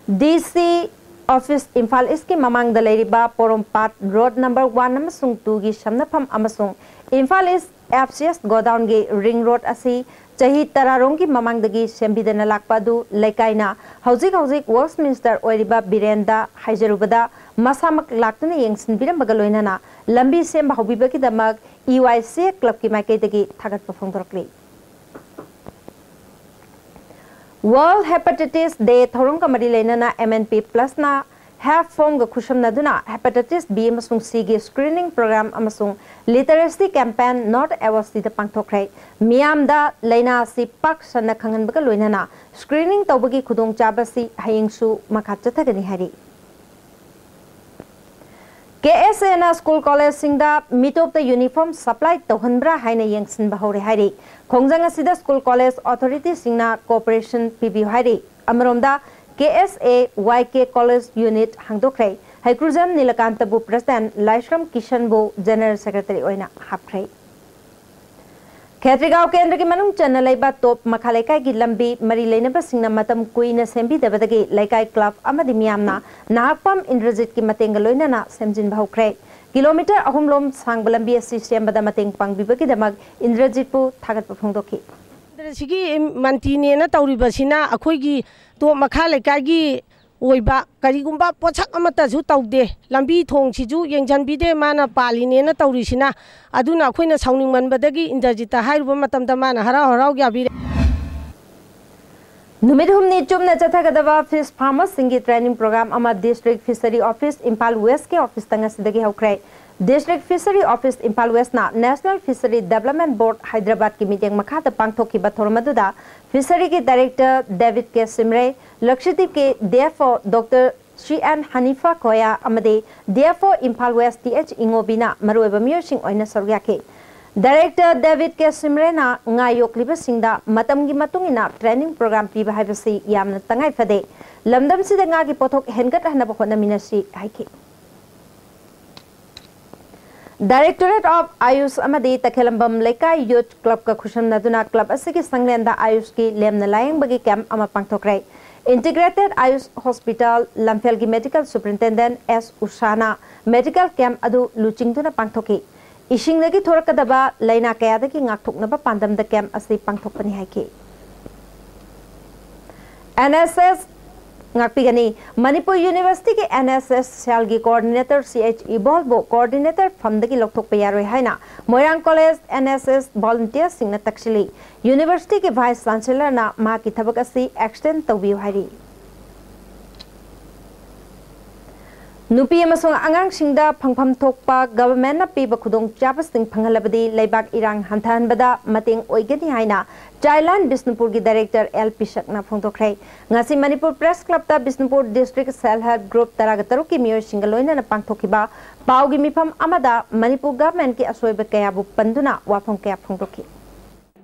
ꯗꯤ ꯁꯤ ꯑꯣꯐꯤꯁ ꯏꯝꯐꯥꯜ ꯏꯁꯀꯤ ꯃꯃꯥꯡꯗ ꯂꯩꯔꯤꯕ ꯄꯣꯔꯣꯝꯄꯥꯠ ꯔꯣꯗ ꯅꯝꯕꯔ ꯋꯥꯟ ꯑꯃꯁꯨꯡ ꯇꯨꯒꯤ ꯁꯝꯅꯐꯝ ꯑꯃꯁꯨꯡ ꯏꯝꯐꯥꯜ ꯏꯁ F C S ꯒꯣꯗꯥꯎꯟꯒꯤ ring road ꯑꯁꯤ ꯆꯍꯤ ꯇꯔꯥꯔꯣꯝꯒꯤ ꯃꯃꯥꯡꯗꯒꯤ ꯁꯦꯝꯕꯤꯗꯅ ꯂꯥꯛꯄ ꯑꯗꯨ ꯂꯩꯀꯥꯏꯅ ꯍꯧꯖꯤꯛ ꯍꯧꯖꯤꯛ ꯋꯔꯛꯁ ꯃꯤꯅꯤꯁꯇꯔ ꯑꯣꯏꯔꯤꯕ ꯕꯤꯔꯦꯟꯗ ꯍꯥꯏꯖꯔꯨꯕꯗ ꯃꯁꯥꯃꯛ ꯂꯥꯛꯇꯨꯅ ꯌꯦꯡꯁꯤꯟꯕꯤꯔꯝꯕꯒ ꯂꯣꯏꯅꯅ ꯂꯝꯕꯤ ꯁꯦꯝꯕ ꯍꯧꯕꯤꯕꯒꯤꯗꯃꯛ ꯏ ꯋꯥꯏ ꯁꯤ ꯑꯦ ꯀ꯭ꯂꯕꯀꯤ ꯃꯥꯏꯀꯩꯗꯒꯤ ꯊꯥꯒꯠꯄ ꯐꯣꯡꯗꯣꯔꯛꯂꯤ꯫ World Hepatitis Day ꯊꯧꯔꯝꯒ ꯃꯔꯤ ꯂꯩꯅꯅ ꯑꯦꯝ ꯑꯦꯟ ꯄꯤ ꯄ꯭ꯂꯁꯅ ꯍꯦꯜꯊ ꯐꯣꯔꯝꯒ ꯈꯨꯠꯁꯝꯅꯗꯨꯅ hepatitis B ꯑꯃꯁꯨꯡ C ꯒꯤ screening program ꯑꯃꯁꯨꯡ literacy campaign North East ꯗ ꯄꯥꯡꯊꯣꯛꯈ꯭ꯔꯦ꯫ ꯃꯤꯌꯥꯝꯗ ꯂꯥꯏꯅꯥ ꯑꯁꯤ ꯄꯥꯛ ꯁꯟꯅ ꯈꯪꯍꯟꯕꯒ ꯂꯣꯏꯅꯅ screening ꯇꯧꯕꯒꯤ ꯈꯨꯗꯣꯡꯆꯥꯕ ꯑꯁꯤ ꯍꯌꯦꯡꯁꯨ ꯃꯈꯥ ꯆꯠꯊꯒꯅꯤ ꯍꯥꯏꯔꯤ꯫ ꯀꯦ ꯑꯦꯁ ꯑꯦꯅ ꯁ꯭ꯀꯨꯜ ꯀꯣꯂꯦꯖꯁꯤꯡꯗ ꯃꯤꯇꯣꯞꯇ ꯌꯨꯅꯤꯐꯣꯔꯝ ꯁꯄ꯭ꯂꯥꯏ ꯇꯧꯍꯟꯕ꯭ꯔꯥ ꯍꯥꯏꯅ ꯌꯦꯡꯁꯤꯟꯕ ꯍꯧꯔꯦ ꯍꯥꯏꯔꯤ꯫ ꯈꯣꯡꯖꯪ ꯑꯁꯤꯗ ꯁ꯭ꯀꯨꯜ ꯀꯣꯂꯦꯖ ꯑꯣꯊꯣꯔꯤꯇꯤꯁꯤꯡꯅ ꯀꯣꯑꯣꯄꯔꯦꯁꯟ ꯄꯤꯕꯤꯌꯨ ꯍꯥꯏꯔꯤ꯫ ꯑꯃꯔꯣꯝꯗ, ꯀꯦ ꯑꯦꯁ ꯑꯦ ꯋꯥꯏ ꯀꯦ ꯀꯣꯂꯦꯖ ꯌꯨꯅꯤꯠ ꯍꯥꯡꯗꯣꯛꯈ꯭ꯔꯦ꯫ ꯍꯩꯀ꯭ꯔꯨꯖꯝ ꯅꯤꯂꯀꯥꯟꯇꯕꯨ ꯄ꯭ꯔꯁꯤꯗꯦꯟꯠ, ꯂꯥꯏꯁ꯭ꯔꯝ ꯀꯤꯁꯟꯕꯨ ꯖꯦꯅꯔꯦꯜ ꯁꯦꯀ꯭ꯔꯦꯇꯔꯤ ꯑꯣꯏꯅ ꯍꯥꯞꯈ꯭ꯔꯦ꯫ ꯈꯦꯇ꯭ꯔꯤꯒꯥꯎ ꯀꯦꯟꯗ꯭ꯔꯒꯤ ꯃꯅꯨꯡ ꯆꯟꯅ ꯂꯩꯕ ꯇꯣꯞ ꯃꯈꯥ ꯂꯩꯀꯥꯏꯒꯤ ꯂꯝꯕꯤ ꯃꯔꯤ ꯂꯩꯅꯕꯁꯤꯡꯅ ꯃꯇꯝ ꯀꯨꯏꯅ ꯁꯦꯝꯕꯤꯗꯕꯗꯒꯤ ꯂꯩꯀꯥꯏ ꯀ꯭ꯂꯕ ꯑꯃꯗꯤ ꯃꯤꯌꯥꯝꯅ ꯅꯍꯥꯛꯄꯝ ꯏꯟꯗ꯭ꯔꯖꯤꯠꯀꯤ ꯃꯇꯦꯡꯒ ꯂꯣꯏꯅꯅ ꯁꯦꯝꯖꯤꯟꯕ ꯍꯧꯈ꯭ꯔꯦ꯫ ꯀꯤꯂꯣꯃꯤꯇꯔ ꯑꯍꯨꯝ ꯂꯣꯝ ꯁꯥꯡꯕ ꯂꯝꯕꯤ ꯑꯁꯤ ꯁꯦꯝꯕꯗ ꯃꯇꯦꯡ ꯄꯥꯡꯕꯤꯕꯒꯤꯗꯃꯛ ꯏꯟꯗ꯭ꯔꯖꯤꯠꯄꯨ ꯊꯥꯒꯠꯄ ꯐꯣꯡꯗꯣꯛꯈꯤ꯫ ꯁꯤꯒꯤ ꯃꯟꯇ꯭ꯔꯤꯅꯦꯅ ꯇꯧꯔꯤꯕꯁꯤꯅ ꯑꯩꯈꯣꯏꯒꯤ ꯇꯣꯞ ꯃꯈꯥ ꯂꯩꯀꯥꯏꯒꯤ ꯑꯣꯏꯕ ꯀꯔꯤꯒꯨꯝꯕ ꯄꯣꯠꯁꯛ ꯑꯃꯠꯇꯁꯨ ꯇꯧꯗꯦ꯫ ꯂꯝꯕꯤ ꯊꯣꯡꯁꯤꯁꯨ ꯌꯦꯡꯁꯤꯟꯕꯤꯗꯦ, ꯃꯥꯅ ꯄꯥꯜꯂꯤꯅꯦꯅ ꯇꯧꯔꯤꯁꯤꯅ꯫ ꯑꯗꯨꯅ ꯑꯩꯈꯣꯏꯅ ꯁꯥꯎꯅꯤꯡꯃꯟꯕꯗꯒꯤ ꯏꯟꯗ꯭ꯔꯖꯤꯠꯇ ꯍꯥꯏꯔꯨꯕ ꯃꯇꯝꯗ ꯃꯥꯅ ꯍꯔꯥꯎ ꯍꯔꯥꯎ ꯌꯥꯕꯤꯔꯦ꯫ ꯅꯨꯃꯤꯠ ꯍꯨꯝꯅꯤ ꯆꯨꯞꯅ ꯆꯠꯊꯒꯗꯕ fish farmersꯁꯤꯡꯒꯤ training program ꯑꯃ District Fishery Office ꯏꯝꯐꯥꯜ Westꯀꯤ officeꯇ ꯉꯁꯤꯗꯒꯤ ꯍꯧꯈ꯭ꯔꯦ꯫ District Fishery Office Imphal Westꯅ National Fishery Development Board Hyderabadꯀꯤ ꯃꯤꯠꯌꯦꯡ ꯃꯈꯥꯗ ꯄꯥꯡꯊꯣꯛꯈꯤꯕ ꯊꯧꯔꯝ ꯑꯗꯨꯗ Fisheryꯒꯤ Director David K ꯁꯤꯝꯔꯦ, ꯂꯛꯁꯗꯤꯞꯀꯤ D F O Doctor C N ꯍꯅꯤꯐꯥ ꯈꯣꯌꯥ ꯑꯃꯗꯤ D F O Imphal West T H ꯏꯉꯣꯕꯤꯅ ꯃꯔꯨꯑꯣꯏꯕ ꯃꯤꯑꯣꯏꯁꯤꯡ ꯑꯣꯏꯅ ꯁꯔꯨꯛ ꯌꯥꯈꯤ꯫ Director David K ꯁꯤꯝꯔꯦꯅ ꯉꯥ ꯌꯣꯛꯂꯤꯕꯁꯤꯡꯗ ꯃꯇꯝꯒꯤ ꯃꯇꯨꯡ ꯏꯟꯅ training program ꯄꯤꯕ ꯍꯥꯏꯕꯁꯤ ꯌꯥꯝꯅ ꯇꯉꯥꯏ ꯐꯗꯦ꯫ ꯂꯝꯗꯝꯁꯤꯗ ꯉꯥꯒꯤ ꯄꯣꯠꯊꯣꯛ ꯍꯦꯟꯒꯠꯍꯟꯅꯕ ꯍꯣꯠꯅꯃꯤꯟꯅꯁꯤ ꯍꯥꯏꯈꯤ꯫ Directorate of Ayush ꯑꯃꯗꯤ ꯇꯈꯦꯂꯝꯕꯝ ꯂꯩꯀꯥꯏ Youth Clubꯀ ꯈꯨꯠꯁꯝꯅꯗꯨꯅ club ꯑꯁꯤꯒꯤ ꯁꯪꯂꯦꯟꯗ Ayushꯀꯤ ꯂꯦꯝꯅ ꯂꯥꯌꯦꯡꯕꯒꯤ camp ꯑꯃ ꯄꯥꯡꯊꯣꯛꯈ꯭ꯔꯦ꯫ Integrated Ayush Hospital ꯂꯝꯐꯦꯜꯒꯤ Medical Superintendent S ꯎꯁꯥꯅ medical camp ꯑꯗꯨ ꯂꯨꯆꯤꯡꯗꯨꯅ ꯄꯥꯡꯊꯣꯛꯈꯤ꯫ ꯏꯁꯤꯡꯗꯒꯤ ꯊꯣꯔꯛꯀꯗꯕ ꯂꯥꯏꯅꯥ ꯀꯌꯥꯗꯒꯤ ꯉꯥꯛꯊꯣꯛꯅꯕ ꯄꯥꯟꯗꯝꯗ camp ꯑꯁꯤ ꯄꯥꯡꯊꯣꯛꯄꯅꯤ ꯍꯥꯏꯈꯤ꯫ N S S ꯉꯥꯛꯄꯤꯒꯅꯤ꯫ Manipur Universityꯒꯤ N S S cellꯒꯤ coordinator C H ꯏꯕꯣꯜꯕꯨ coordinator firmꯗꯒꯤ ꯂꯧꯊꯣꯛꯄ ꯌꯥꯔꯣꯏ ꯍꯥꯏꯅ ꯃꯣꯏꯔꯥꯡ College N S S volunteerꯁꯤꯡꯅ ꯇꯛꯁꯤꯜꯂꯤ꯫ Universityꯒꯤ Vice Chancellorꯅ ꯃꯍꯥꯛꯀꯤ ꯊꯕꯛ ꯑꯁꯤ extend ꯇꯧꯕꯤꯌꯨ ꯍꯥꯏꯔꯤ꯫ ꯅꯨꯄꯤ ꯑꯃꯁꯨꯡ ꯑꯉꯥꯡꯁꯤꯡꯗ ꯐꯪꯐꯝ ꯊꯣꯛꯄ governmentꯅ ꯄꯤꯕ ꯈꯨꯗꯣꯡꯆꯥꯕꯁꯤꯡ ꯐꯪꯍꯜꯂꯕꯗꯤ ꯂꯩꯕꯥꯛ ꯏꯔꯥꯡ ꯍꯟꯊꯍꯟꯕꯗ ꯃꯇꯦꯡ ꯑꯣꯏꯒꯅꯤ ꯍꯥꯏꯅ Childline ꯕꯤꯁꯅꯨꯄꯨꯔꯒꯤ Director L ꯄꯤꯁꯛꯅ ꯐꯣꯡꯗꯣꯛꯈ꯭ꯔꯦ꯫ ꯉꯁꯤ Manipur Press Clubꯇ Bishnupur District Self Help Group ꯇꯔꯥꯒ ꯇꯔꯨꯛꯀꯤ ꯃꯤꯑꯣꯏꯁꯤꯡꯒ ꯂꯣꯏꯅꯅ ꯄꯥꯡꯊꯣꯛꯈꯤꯕ ꯄꯥꯎꯒꯤ ꯃꯤꯐꯝ ꯑꯃꯗ ꯃꯅꯤꯄꯨꯔ governmentꯀꯤ ꯑꯁꯣꯏꯕ ꯀꯌꯥꯕꯨ ꯄꯟꯗꯨꯅ ꯋꯥꯐꯝ ꯀꯌꯥ ꯐꯣꯡꯗꯣꯛꯈꯤ꯫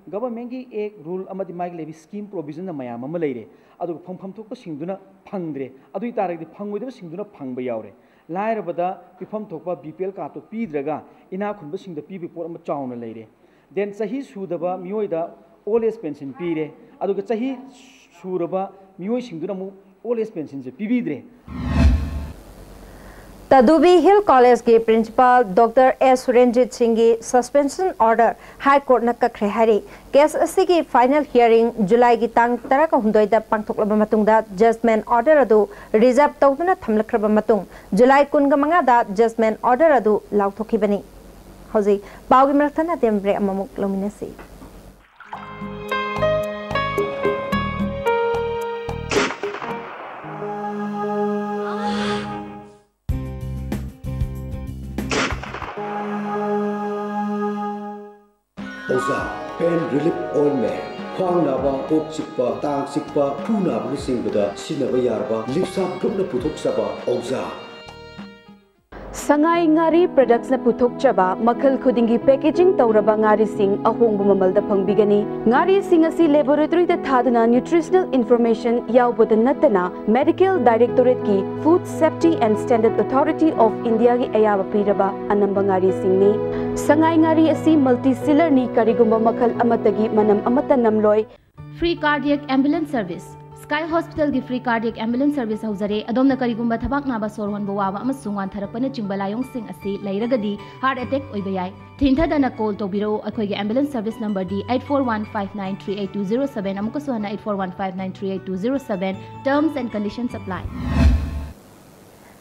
Governmentꯀꯤ act, rule ꯑꯃꯗꯤ ꯃꯥꯒꯤ ꯂꯩꯔꯤꯕ scheme provisionꯅ ꯃꯌꯥꯝ ꯑꯃ ꯂꯩꯔꯦ, ꯑꯗꯨꯒ ꯐꯪꯐꯝ ꯊꯣꯛꯄꯁꯤꯡꯗꯨꯅ ꯐꯪꯗ꯭ꯔꯦ꯫ ꯑꯗꯨ ꯑꯣꯏ ꯇꯥꯔꯒꯗꯤ ꯐꯪꯉꯣꯏꯗꯕꯁꯤꯡꯗꯨꯅ ꯐꯪꯕ ꯌꯥꯎꯔꯦ꯫ ꯂꯥꯏꯔꯕꯗ ꯄꯤꯐꯝ ꯊꯣꯛꯄ B P L cardꯇꯣ ꯄꯤꯗ꯭ꯔꯒ ꯏꯅꯥꯛ ꯈꯨꯟꯕꯁꯤꯡꯗ ꯄꯤꯕꯒꯤ ꯄꯣꯠ ꯑꯃ ꯆꯥꯎꯅ ꯂꯩꯔꯦ꯫ Then ꯆꯍꯤ ꯁꯨꯗꯕ ꯃꯤꯑꯣꯏꯗ old age pension ꯄꯤꯔꯦ, ꯑꯗꯨꯒ ꯆꯍꯤ ꯁꯨꯔꯕ ꯃꯤꯑꯣꯏꯁꯤꯡꯗꯨꯅ ꯑꯃꯨꯛ old age pensionꯁꯦ ꯄꯤꯕꯤꯗ꯭ꯔꯦ꯫ ꯇꯗꯨꯕꯤ Hill Collegeꯀꯤ Principal Doctor S ꯁꯨꯔꯦꯟꯖꯤꯠ ꯁꯤꯡꯒꯤ suspension order High Courtꯅ ꯀꯛꯈ꯭ꯔꯦ ꯍꯥꯏꯔꯤ꯫ Case ꯑꯁꯤꯒꯤ final hearing Julyꯒꯤ ꯇꯥꯡ ꯇꯔꯥꯒ ꯍꯨꯝꯗꯣꯏꯗ ꯄꯥꯡꯊꯣꯛꯂꯕ ꯃꯇꯨꯡꯗ judgment order ꯑꯗꯨ reserve ꯇꯧꯗꯨꯅ ꯊꯝꯂꯛꯈ꯭ꯔꯕ ꯃꯇꯨꯡ July ꯀꯨꯟꯒ ꯃꯉꯥꯗ judgment order ꯑꯗꯨ ꯂꯥꯎꯊꯣꯛꯈꯤꯕꯅꯤ꯫ ꯍꯧꯖꯤꯛ ꯄꯥꯎꯒꯤ ꯃꯔꯛ ꯊꯠꯅ ꯑꯇꯦꯟꯕ break ꯑꯃꯃꯨꯛ ꯂꯧꯃꯤꯟꯅꯁꯤ꯫ Pain Relief Ointment, ꯈ꯭ꯋꯥꯡ ꯅꯥꯕ, ꯀꯣꯛ ꯆꯤꯛꯄ, ꯇꯥꯡ ꯆꯤꯛꯄ, ꯈꯨ ꯅꯥꯕꯅꯆꯤꯡꯕꯗ ꯁꯤꯖꯤꯟꯅꯕ ꯌꯥꯔꯕ ꯂꯤꯞꯁꯥꯞ ꯒ꯭ꯔꯨꯞꯅ ꯄꯨꯊꯣꯛꯆꯕ ꯑꯣꯛꯖꯥ꯫ ꯁꯉꯥꯏ ꯉꯥꯔꯤ ꯄ꯭ꯔꯗꯛꯁꯅ ꯄꯨꯊꯣꯛꯆꯕ ꯃꯈꯜ ꯈꯨꯗꯤꯡꯒꯤ ꯄꯦꯀꯦꯖꯤꯡ ꯇꯧꯔꯕ ꯉꯥꯔꯤꯁꯤꯡ ꯑꯍꯣꯡꯕ ꯃꯃꯜꯗ ꯐꯪꯕꯤꯒꯅꯤ꯫ ꯉꯥꯔꯤꯁꯤꯡ ꯑꯁꯤ ꯂꯦꯕꯣꯔꯦꯇꯣꯔꯤꯗ ꯊꯥꯗꯨꯅ ꯅ꯭ꯌꯨꯇ꯭ꯔꯤꯁꯅꯦꯜ ꯏꯟꯐꯣꯔꯃꯦꯁꯟ ꯌꯥꯎꯕꯗ ꯅꯠꯇꯅ ꯃꯦꯗꯤꯀꯦꯜ ꯗꯥꯏꯔꯦꯛꯇꯣꯔꯦꯠꯀꯤ Food Safety and Standard Authority of Indiaꯒꯤ ꯑꯌꯥꯕ ꯄꯤꯔꯕ ꯑꯅꯝꯕ ꯉꯥꯔꯤꯁꯤꯡꯅꯤ꯫ ꯁꯉꯥꯏ ꯉꯥꯔꯤ ꯑꯁꯤ ꯃꯜꯇꯤ ꯁꯤꯂꯔꯅꯤ, ꯀꯔꯤꯒꯨꯝꯕ ꯃꯈꯜ ꯑꯃꯠꯇꯒꯤ ꯃꯅꯝ ꯑꯃꯠꯇ ꯅꯝꯂꯣꯏ꯫ Free cardiac ambulance service. Sky Hospitalꯒꯤ free cardiac ambulance service ꯍꯧꯖꯔꯦ꯫ ꯑꯗꯣꯝꯅ ꯀꯔꯤꯒꯨꯝꯕ ꯊꯕꯥꯛ ꯅꯥꯕ, ꯁꯣꯔ ꯍꯣꯟꯕ ꯋꯥꯕ ꯑꯃꯁꯨꯡ ꯋꯥꯟꯊꯔꯛꯄꯅꯆꯤꯡꯕ ꯂꯥꯏꯑꯣꯡꯁꯤꯡ ꯑꯁꯤ ꯂꯩꯔꯒꯗꯤ heart attack ꯑꯣꯏꯕ ꯌꯥꯏ꯫ ꯊꯤꯡꯊꯗꯅ call ꯇꯧꯕꯤꯔꯛꯎ꯫ ꯑꯩꯈꯣꯏꯒꯤ ambulance service numberꯗꯤ eight four one five nine three eight two zero seven, ꯑꯃꯨꯛꯀꯁꯨ ꯍꯟꯅ eight four one five nine three eight two zero seven. Terms and conditions apply.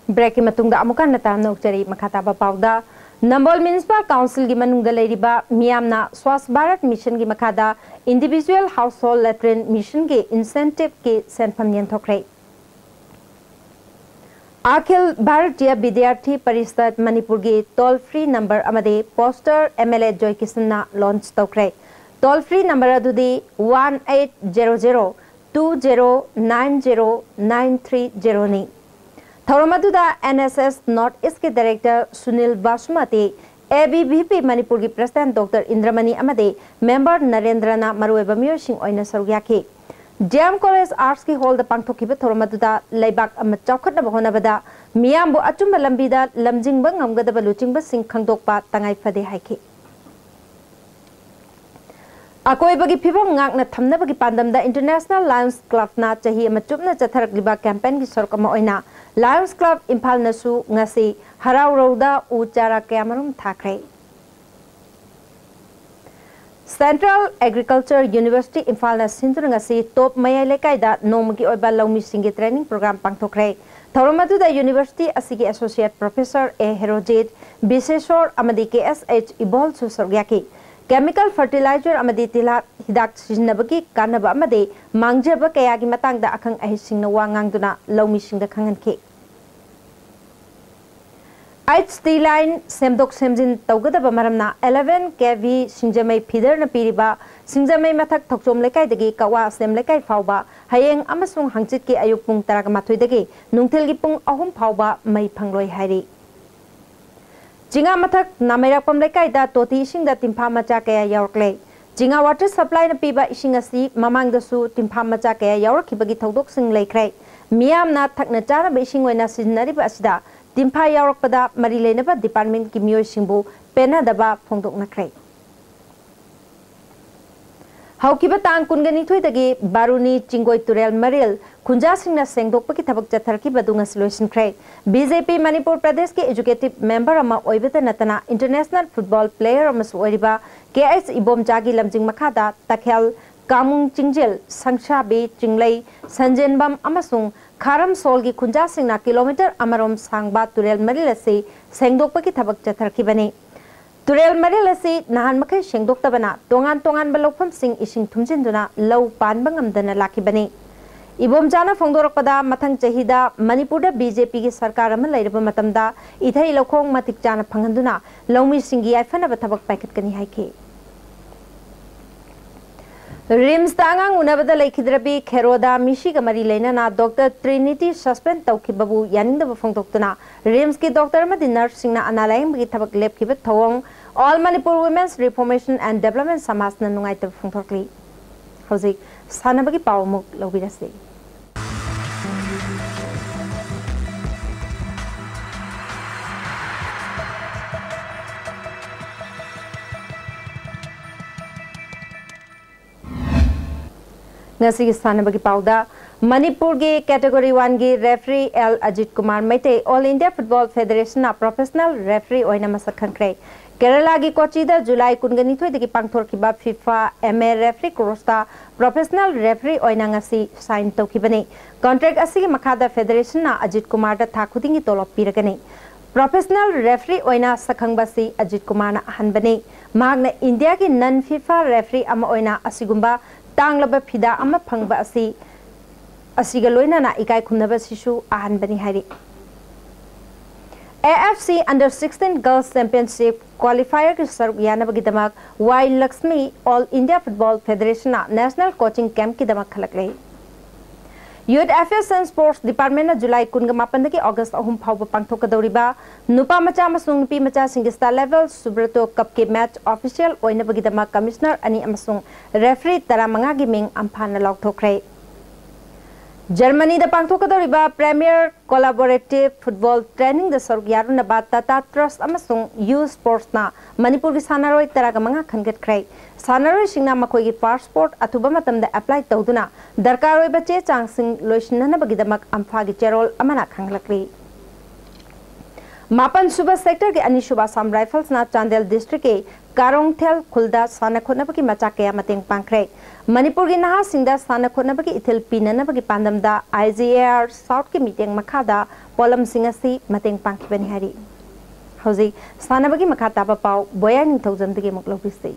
Breakꯀꯤ ꯃꯇꯨꯡꯗ ꯑꯃꯨꯛ ꯍꯟꯅ ꯇꯔꯥꯝꯅ ꯑꯣꯛꯆꯔꯤ꯫ ꯃꯈꯥ ꯇꯥꯕ ꯄꯥꯎꯗ, ꯅꯝꯕꯣꯜ Municipal Councilꯒꯤ ꯃꯅꯨꯡꯗ ꯂꯩꯔꯤꯕ ꯃꯤꯌꯥꯝꯅ Swachh Bharat Missionꯒꯤ ꯃꯈꯥꯗ Individual Household Latrine Missionꯒꯤ incentiveꯀꯤ ꯁꯦꯟꯐꯝ ꯌꯦꯟꯊꯣꯛꯈ꯭ꯔꯦ꯫ ꯑꯈꯤꯜ ꯚꯥꯔꯇꯤꯌ ꯕꯤꯗ꯭ꯌꯥꯔꯊꯤ ꯄꯔꯤꯁꯗ ꯃꯅꯤꯄꯨꯔꯒꯤ toll free number ꯑꯃꯗꯤ poster MLA ꯖꯣꯏꯀꯤꯁꯟꯅ launch ꯇꯧꯈ꯭ꯔꯦ꯫ Toll free number ꯑꯗꯨꯗꯤ one eight zero zero two zero nine zero nine three zeroꯅꯤ꯫ ꯊꯧꯔꯝ ꯑꯗꯨꯗ NSS North Eastꯀꯤ Director Sunil ꯕꯥꯁꯨꯃꯇꯤ, ABVP ꯃꯅꯤꯄꯨꯔꯒꯤ President Doctor ꯏꯟꯗ꯭ꯔꯃꯅꯤ ꯑꯃꯗꯤ member ꯅꯔꯦꯟꯗ꯭ꯔꯅ ꯃꯔꯨꯑꯣꯏꯕ ꯃꯤꯑꯣꯏꯁꯤꯡ ꯑꯣꯏꯅ ꯁꯔꯨꯛ ꯌꯥꯈꯤ꯫ D M College Artsꯀꯤ hallꯗ ꯄꯥꯡꯊꯣꯛꯈꯤꯕ ꯊꯧꯔꯝ ꯑꯗꯨꯗ ꯂꯩꯕꯥꯛ ꯑꯃ ꯆꯥꯎꯈꯠꯅꯕ ꯍꯣꯠꯅꯕꯗ ꯃꯤꯌꯥꯝꯕꯨ ꯑꯆꯨꯝꯕ ꯂꯝꯕꯤꯗ ꯂꯝꯖꯤꯡꯕ ꯉꯝꯒꯗꯕ ꯂꯨꯆꯤꯡꯕꯁꯤꯡ ꯈꯪꯗꯣꯛꯄ ꯇꯉꯥꯏ ꯐꯗꯦ ꯍꯥꯏꯈꯤ꯫ ꯑꯀꯣꯏꯕꯒꯤ ꯐꯤꯕꯝ ꯉꯥꯛꯅ ꯊꯝꯅꯕꯒꯤ ꯄꯥꯟꯗꯝꯗ International Lions Clubꯅ ꯆꯍꯤ ꯑꯃ ꯆꯨꯞꯅ ꯆꯠꯊꯔꯛꯂꯤꯕ campaignꯒꯤ ꯁꯔꯨꯛ ꯑꯃ ꯑꯣꯏꯅ Lions Club ꯏꯝꯐꯥꯜꯅꯁꯨ ꯉꯁꯤ ꯍꯔꯥꯎꯔꯧꯗ ꯎ ꯆꯥꯔꯥ ꯀꯌꯥꯃꯔꯨꯝ ꯊꯥꯈ꯭ꯔꯦ꯫ Central Agriculture University ꯏꯝꯐꯥꯜꯅ ꯁꯤꯟꯗꯨꯅ ꯉꯁꯤ ꯇꯣꯞ ꯃꯌꯥꯏ ꯂꯩꯀꯥꯏꯗ ꯅꯣꯡꯃꯒꯤ ꯑꯣꯏꯕ ꯂꯧꯃꯤꯁꯤꯡꯒꯤ training program ꯄꯥꯡꯊꯣꯛꯈ꯭ꯔꯦ꯫ ꯊꯧꯔꯝ ꯑꯗꯨꯗ university ꯑꯁꯤꯒꯤ Associate Professor A ꯍꯦꯔꯣꯖꯤꯠ, ꯕꯤꯁꯦꯁꯣꯔ ꯑꯃꯗꯤ ꯀꯦ ꯑꯦꯁ ꯑꯩꯆ ꯏꯕꯣꯜꯁꯨ ꯁꯔꯨꯛ ꯌꯥꯈꯤ꯫ Chemical fertilizer ꯑꯃꯗꯤ ꯇꯤꯜꯍꯥꯠ ꯍꯤꯗꯥꯛ ꯁꯤꯖꯤꯟꯅꯕꯒꯤ ꯀꯥꯟꯅꯕ ꯑꯃꯗꯤ ꯃꯥꯡꯖꯕ ꯀꯌꯥꯒꯤ ꯃꯇꯥꯡꯗ ꯑꯈꯪ ꯑꯍꯩꯁꯤꯡꯅ ꯋꯥ ꯉꯥꯡꯗꯨꯅ ꯂꯧꯃꯤꯁꯤꯡꯗ ꯈꯪꯍꯟꯈꯤ꯫ H T line ꯁꯦꯝꯗꯣꯛ ꯁꯦꯝꯖꯤꯟ ꯇꯧꯒꯗꯕ ꯃꯔꯝꯅ eleven K V ꯁꯤꯡꯖꯃꯩ feederꯅ ꯄꯤꯔꯤꯕ ꯁꯤꯡꯖꯃꯩ ꯃꯊꯛ ꯊꯣꯛꯆꯣꯝ ꯂꯩꯀꯥꯏꯗꯒꯤ ꯀꯛꯋꯥ ꯑꯁꯂꯦꯝ ꯂꯩꯀꯥꯏ ꯐꯥꯎꯕ ꯍꯌꯦꯡ ꯑꯃꯁꯨꯡ ꯍꯪꯆꯤꯠꯀꯤ ꯑꯌꯨꯛ ꯄꯨꯡ ꯇꯔꯥꯃꯥꯊꯣꯏꯗꯒꯤ ꯅꯨꯡꯊꯤꯜꯒꯤ ꯄꯨꯡ ꯑꯍꯨꯝ ꯐꯥꯎꯕ ꯃꯩ ꯐꯪꯂꯣꯏ ꯍꯥꯏꯔꯤ꯫ ꯆꯤꯉꯥ ꯃꯊꯛ ꯅꯥꯃꯩꯔꯥꯛꯄꯝ ꯂꯩꯀꯥꯏꯗ ꯇꯣꯇꯤ ꯏꯁꯤꯡꯗ ꯇꯤꯟꯐꯥ ꯃꯆꯥ ꯀꯌꯥ ꯌꯥꯎꯔꯛꯂꯦ꯫ ꯆꯤꯉꯥ water supplyꯅ ꯄꯤꯕ ꯏꯁꯤꯡ ꯑꯁꯤ ꯃꯃꯥꯡꯗꯁꯨ ꯇꯤꯟꯐꯥ ꯃꯆꯥ ꯀꯌꯥ ꯌꯥꯎꯔꯛꯈꯤꯕꯒꯤ ꯊꯧꯗꯣꯛꯁꯤꯡ ꯂꯩꯈ꯭ꯔꯦ꯫ ꯃꯤꯌꯥꯝꯅ ꯊꯛꯅ ꯆꯥꯅꯕ ꯏꯁꯤꯡ ꯑꯣꯏꯅ ꯁꯤꯖꯤꯟꯅꯔꯤꯕ ꯑꯁꯤꯗ ꯇꯤꯟꯐꯥ ꯌꯥꯎꯔꯛꯄꯗ ꯃꯔꯤ ꯂꯩꯅꯕ departmentꯀꯤ ꯃꯤꯑꯣꯏꯁꯤꯡꯕꯨ ꯄꯦꯟꯅꯗꯕ ꯐꯣꯡꯗꯣꯛꯅꯈ꯭ꯔꯦ꯫ ꯍꯧꯈꯤꯕ ꯇꯥꯡ ꯀꯨꯟꯒ ꯅꯤꯊꯣꯏꯗꯒꯤ ꯕꯥꯔꯨꯅꯤ ꯆꯤꯡꯒꯣꯏ ꯇꯨꯔꯦꯜ ꯃꯔꯤꯜ ꯈꯨꯟꯖꯥꯁꯤꯡꯅ ꯁꯦꯡꯗꯣꯛꯄꯒꯤ ꯊꯕꯛ ꯆꯠꯊꯔꯛꯈꯤꯕ ꯑꯗꯨ ꯉꯁꯤ ꯂꯣꯏꯁꯤꯟꯈ꯭ꯔꯦ꯫ BJP ꯃꯅꯤꯄꯨꯔ ꯄ꯭ꯔꯗꯦꯁꯀꯤ executive member ꯑꯃ ꯑꯣꯏꯕꯗ ꯅꯠꯇꯅ international football player ꯑꯃꯁꯨ ꯑꯣꯏꯔꯤꯕ K H ꯏꯕꯣꯝꯆꯥꯒꯤ ꯂꯝꯖꯤꯡ ꯃꯈꯥꯗ ꯇꯈꯦꯜ, ꯀꯥꯃꯨꯡ ꯆꯤꯡꯖꯦꯜ, ꯁꯪꯁꯥꯕꯤ, ꯆꯤꯡꯂꯩ, ꯁꯟꯖꯦꯟꯕꯝ ꯑꯃꯁꯨꯡ ꯈꯥꯔꯝ ꯁꯣꯜꯒꯤ ꯈꯨꯟꯖꯥꯁꯤꯡꯅ kilometre ꯑꯃꯔꯣꯝ ꯁꯥꯡꯕ ꯇꯨꯔꯦꯜ ꯃꯔꯤꯜ ꯑꯁꯤ ꯁꯦꯡꯗꯣꯛꯄꯒꯤ ꯊꯕꯛ ꯆꯠꯊꯔꯛꯈꯤꯕꯅꯤ꯫ ꯇꯨꯔꯦꯜ ꯃꯔꯤꯜ ꯑꯁꯤ ꯅꯍꯥꯟ ꯃꯈꯩ ꯁꯦꯡꯗꯣꯛꯇꯕꯅ ꯇꯣꯉꯥꯟ ꯇꯣꯉꯥꯟꯕ ꯂꯧꯐꯝꯁꯤꯡ ꯏꯁꯤꯡ ꯊꯨꯝꯖꯤꯟꯗꯨꯅ ꯂꯧ ꯄꯥꯟꯕ ꯉꯝꯗꯅ ꯂꯥꯛꯈꯤꯕꯅꯤ꯫ ꯏꯕꯣꯝꯆꯥꯅ ꯐꯣꯡꯗꯣꯔꯛꯄꯗ, ꯃꯊꯪ ꯆꯍꯤꯗ ꯃꯅꯤꯄꯨꯔꯗ BJPꯒꯤ ꯁꯔꯀꯥꯔ ꯑꯃ ꯂꯩꯔꯕ ꯃꯇꯝꯗ ꯏꯊꯩ ꯂꯧꯈꯣꯡ ꯃꯇꯤꯛ ꯆꯥꯅ ꯐꯪꯍꯟꯗꯨꯅ ꯂꯧꯃꯤꯁꯤꯡꯒꯤ ꯌꯥꯏꯐꯅꯕ ꯊꯕꯛ ꯄꯥꯏꯈꯠꯀꯅꯤ ꯍꯥꯏꯈꯤ꯫ RIMSꯇ ꯑꯉꯥꯡ ꯎꯅꯕꯗ ꯂꯩꯈꯤꯗ꯭ꯔꯕꯤ ꯈꯦꯔꯣꯗ ꯃꯤꯁꯤꯒ ꯃꯔꯤ ꯂꯩꯅꯅ Doctor Trinity suspend ꯇꯧꯈꯤꯕꯕꯨ ꯌꯥꯅꯤꯡꯗꯕ ꯐꯣꯡꯗꯣꯛꯇꯨꯅ RIMSꯀꯤ doctor ꯑꯃꯗꯤ nurseꯁꯤꯡꯅ ꯑꯅꯥ ꯂꯥꯌꯦꯡꯕꯒꯤ ꯊꯕꯛ ꯂꯦꯞꯈꯤꯕ ꯊꯧꯑꯣꯡ All Manipur Women's Reformation and Development ꯁꯃꯥꯖꯅ ꯅꯨꯡꯉꯥꯏꯇꯕ ꯐꯣꯡꯗꯣꯛꯂꯤ꯫ ꯍꯧꯖꯤꯛ ꯁꯥꯟꯅꯕꯒꯤ ꯄꯥꯎ ꯑꯃꯨꯛ ꯂꯧꯕꯤꯔꯁꯤ꯫ ꯉꯁꯤꯒꯤ ꯁꯥꯟꯅꯕꯒꯤ ꯄꯥꯎꯗ, ꯃꯅꯤꯄꯨꯔꯒꯤ category oneꯒꯤ referee L Ajit Kumar Meitei All India Football Federationꯅ professional referee ꯑꯣꯏꯅ ꯃꯁꯛ ꯈꯪꯈ꯭ꯔꯦ꯫ ꯀꯦꯔꯂꯥꯒꯤ ꯀꯣꯆꯤꯗ ꯖꯨꯂꯥꯏ ꯀꯨꯟꯒ ꯅꯤꯊꯣꯏꯗꯒꯤ ꯄꯥꯡꯊꯣꯔꯛꯈꯤꯕ FIFA M A referee courseꯇ professional referee ꯑꯣꯏꯅ ꯉꯁꯤ sign ꯇꯧꯈꯤꯕꯅꯤ꯫ Contract ꯑꯁꯤꯒꯤ ꯃꯈꯥꯗ federationꯅ ꯑꯖꯤꯠ ꯀꯨꯃꯥꯔꯗ ꯊꯥ ꯈꯨꯗꯤꯡꯒꯤ ꯇꯣꯂꯣꯞ ꯄꯤꯔꯒꯅꯤ꯫ Professional referee ꯑꯣꯏꯅ ꯁꯛꯈꯪꯕ ꯑꯁꯤ ꯑꯖꯤꯠ ꯀꯨꯃꯥꯔꯅ ꯑꯍꯥꯟꯕꯅꯤ꯫ ꯃꯍꯥꯛꯅ ꯏꯟꯗꯤꯌꯥꯒꯤ non FIFA referee ꯑꯃ ꯑꯣꯏꯅ ꯑꯁꯤꯒꯨꯝꯕ ꯇꯥꯡꯂꯕ ꯐꯤꯗꯥ ꯑꯃ ꯐꯪꯕ ꯑꯁꯤ, ꯑꯁꯤꯒ ꯂꯣꯏꯅꯅ ꯏꯀꯥꯏ ꯈꯨꯝꯅꯕ ꯑꯁꯤꯁꯨ ꯑꯍꯥꯟꯕꯅꯤ ꯍꯥꯏꯔꯤ꯫ A F C Under sixteen Girls Championship qualifierꯒꯤ ꯁꯔꯨꯛ ꯌꯥꯅꯕꯒꯤꯗꯃꯛ ꯋꯥꯏ Lakshmi All India Football Federationꯅ National Coaching Campꯀꯤꯗꯃꯛ ꯈꯜꯂꯛꯂꯦ꯫ Youth Affairs and Sports Departmentꯅ July ꯀꯨꯟꯒ ꯃꯥꯄꯟꯗꯒꯤ August ꯑꯍꯨꯝ ꯐꯥꯎꯕ ꯄꯥꯡꯊꯣꯛꯀꯗꯧꯔꯤꯕ ꯅꯨꯄꯥ ꯃꯆꯥ ꯑꯃꯁꯨꯡ ꯅꯨꯄꯤ ꯃꯆꯥꯁꯤꯡꯒꯤ Star Level Subrato Cupꯀꯤ match official ꯑꯣꯏꯅꯕꯒꯤꯗꯃꯛ commissioner ꯑꯅꯤ ꯑꯃꯁꯨꯡ referee ꯇꯔꯥꯃꯉꯥꯒꯤ ꯃꯤꯡ ꯑꯝꯐꯥꯅ ꯂꯥꯎꯊꯣꯛꯈ꯭ꯔꯦ꯫ ꯖꯔꯃꯅꯤꯗ ꯄꯥꯡꯊꯣꯛꯀꯗꯧꯔꯤꯕ Premier Collaborative Football Trainingꯗ ꯁꯔꯨꯛ ꯌꯥꯔꯨꯅꯕ Tata Trust ꯑꯃꯁꯨꯡ U Sportsꯅ ꯃꯅꯤꯄꯨꯔꯒꯤ ꯁꯥꯟꯅꯔꯣꯏ ꯇꯔꯥꯒ ꯃꯉꯥ ꯈꯟꯒꯠꯈ꯭ꯔꯦ꯫ ꯁꯥꯟꯅꯔꯣꯏꯁꯤꯡꯅ ꯃꯈꯣꯏꯒꯤ passport ꯑꯊꯨꯕ ꯃꯇꯝꯗ apply ꯇꯧꯗꯨꯅ ꯗꯔꯀꯥꯔ ꯑꯣꯏꯕ ꯆꯦ ꯆꯥꯡꯁꯤꯡ ꯂꯣꯏꯁꯤꯟꯅꯅꯕꯒꯤꯗꯃꯛ ꯑꯝꯐꯥꯒꯤ ꯆꯦꯔꯣꯜ ꯑꯃꯅ ꯈꯪꯍꯜꯂꯛꯂꯤ꯫ ꯃꯥꯄꯟ ꯁꯨꯕ sectorꯒꯤ ꯑꯅꯤꯁꯨꯕ Assam Riflesꯅ Chandel districtꯀꯤ ꯀꯥꯔꯣꯡꯊꯦꯜ ꯈꯨꯜꯗ ꯁꯥꯟꯅ ꯈꯣꯠꯅꯕꯒꯤ ꯃꯆꯥꯛ ꯀꯌꯥ ꯃꯇꯦꯡ ꯄꯥꯡꯈ꯭ꯔꯦ꯫ ꯃꯅꯤꯄꯨꯔꯒꯤ ꯅꯍꯥꯁꯤꯡꯗ ꯁꯥꯟꯅ ꯈꯣꯠꯅꯕꯒꯤ ꯏꯊꯤꯜ ꯄꯤꯅꯅꯕꯒꯤ ꯄꯥꯟꯗꯝꯗ I G A R Southꯀꯤ ꯃꯤꯠꯌꯦꯡ ꯃꯈꯥꯗ ꯄꯣꯠꯂꯝꯁꯤꯡ ꯑꯁꯤ ꯃꯇꯦꯡ ꯄꯥꯡꯈꯤꯕꯅꯤ ꯍꯥꯏꯔꯤ꯫ ꯍꯧꯖꯤꯛ ꯁꯥꯟꯅꯕꯒꯤ ꯃꯈꯥ ꯇꯥꯕ ꯄꯥꯎ ꯕꯣꯌꯥ ꯅꯤꯡꯊꯧꯖꯝꯗꯒꯤ ꯑꯃꯨꯛ ꯂꯧꯕꯤꯁꯤ꯫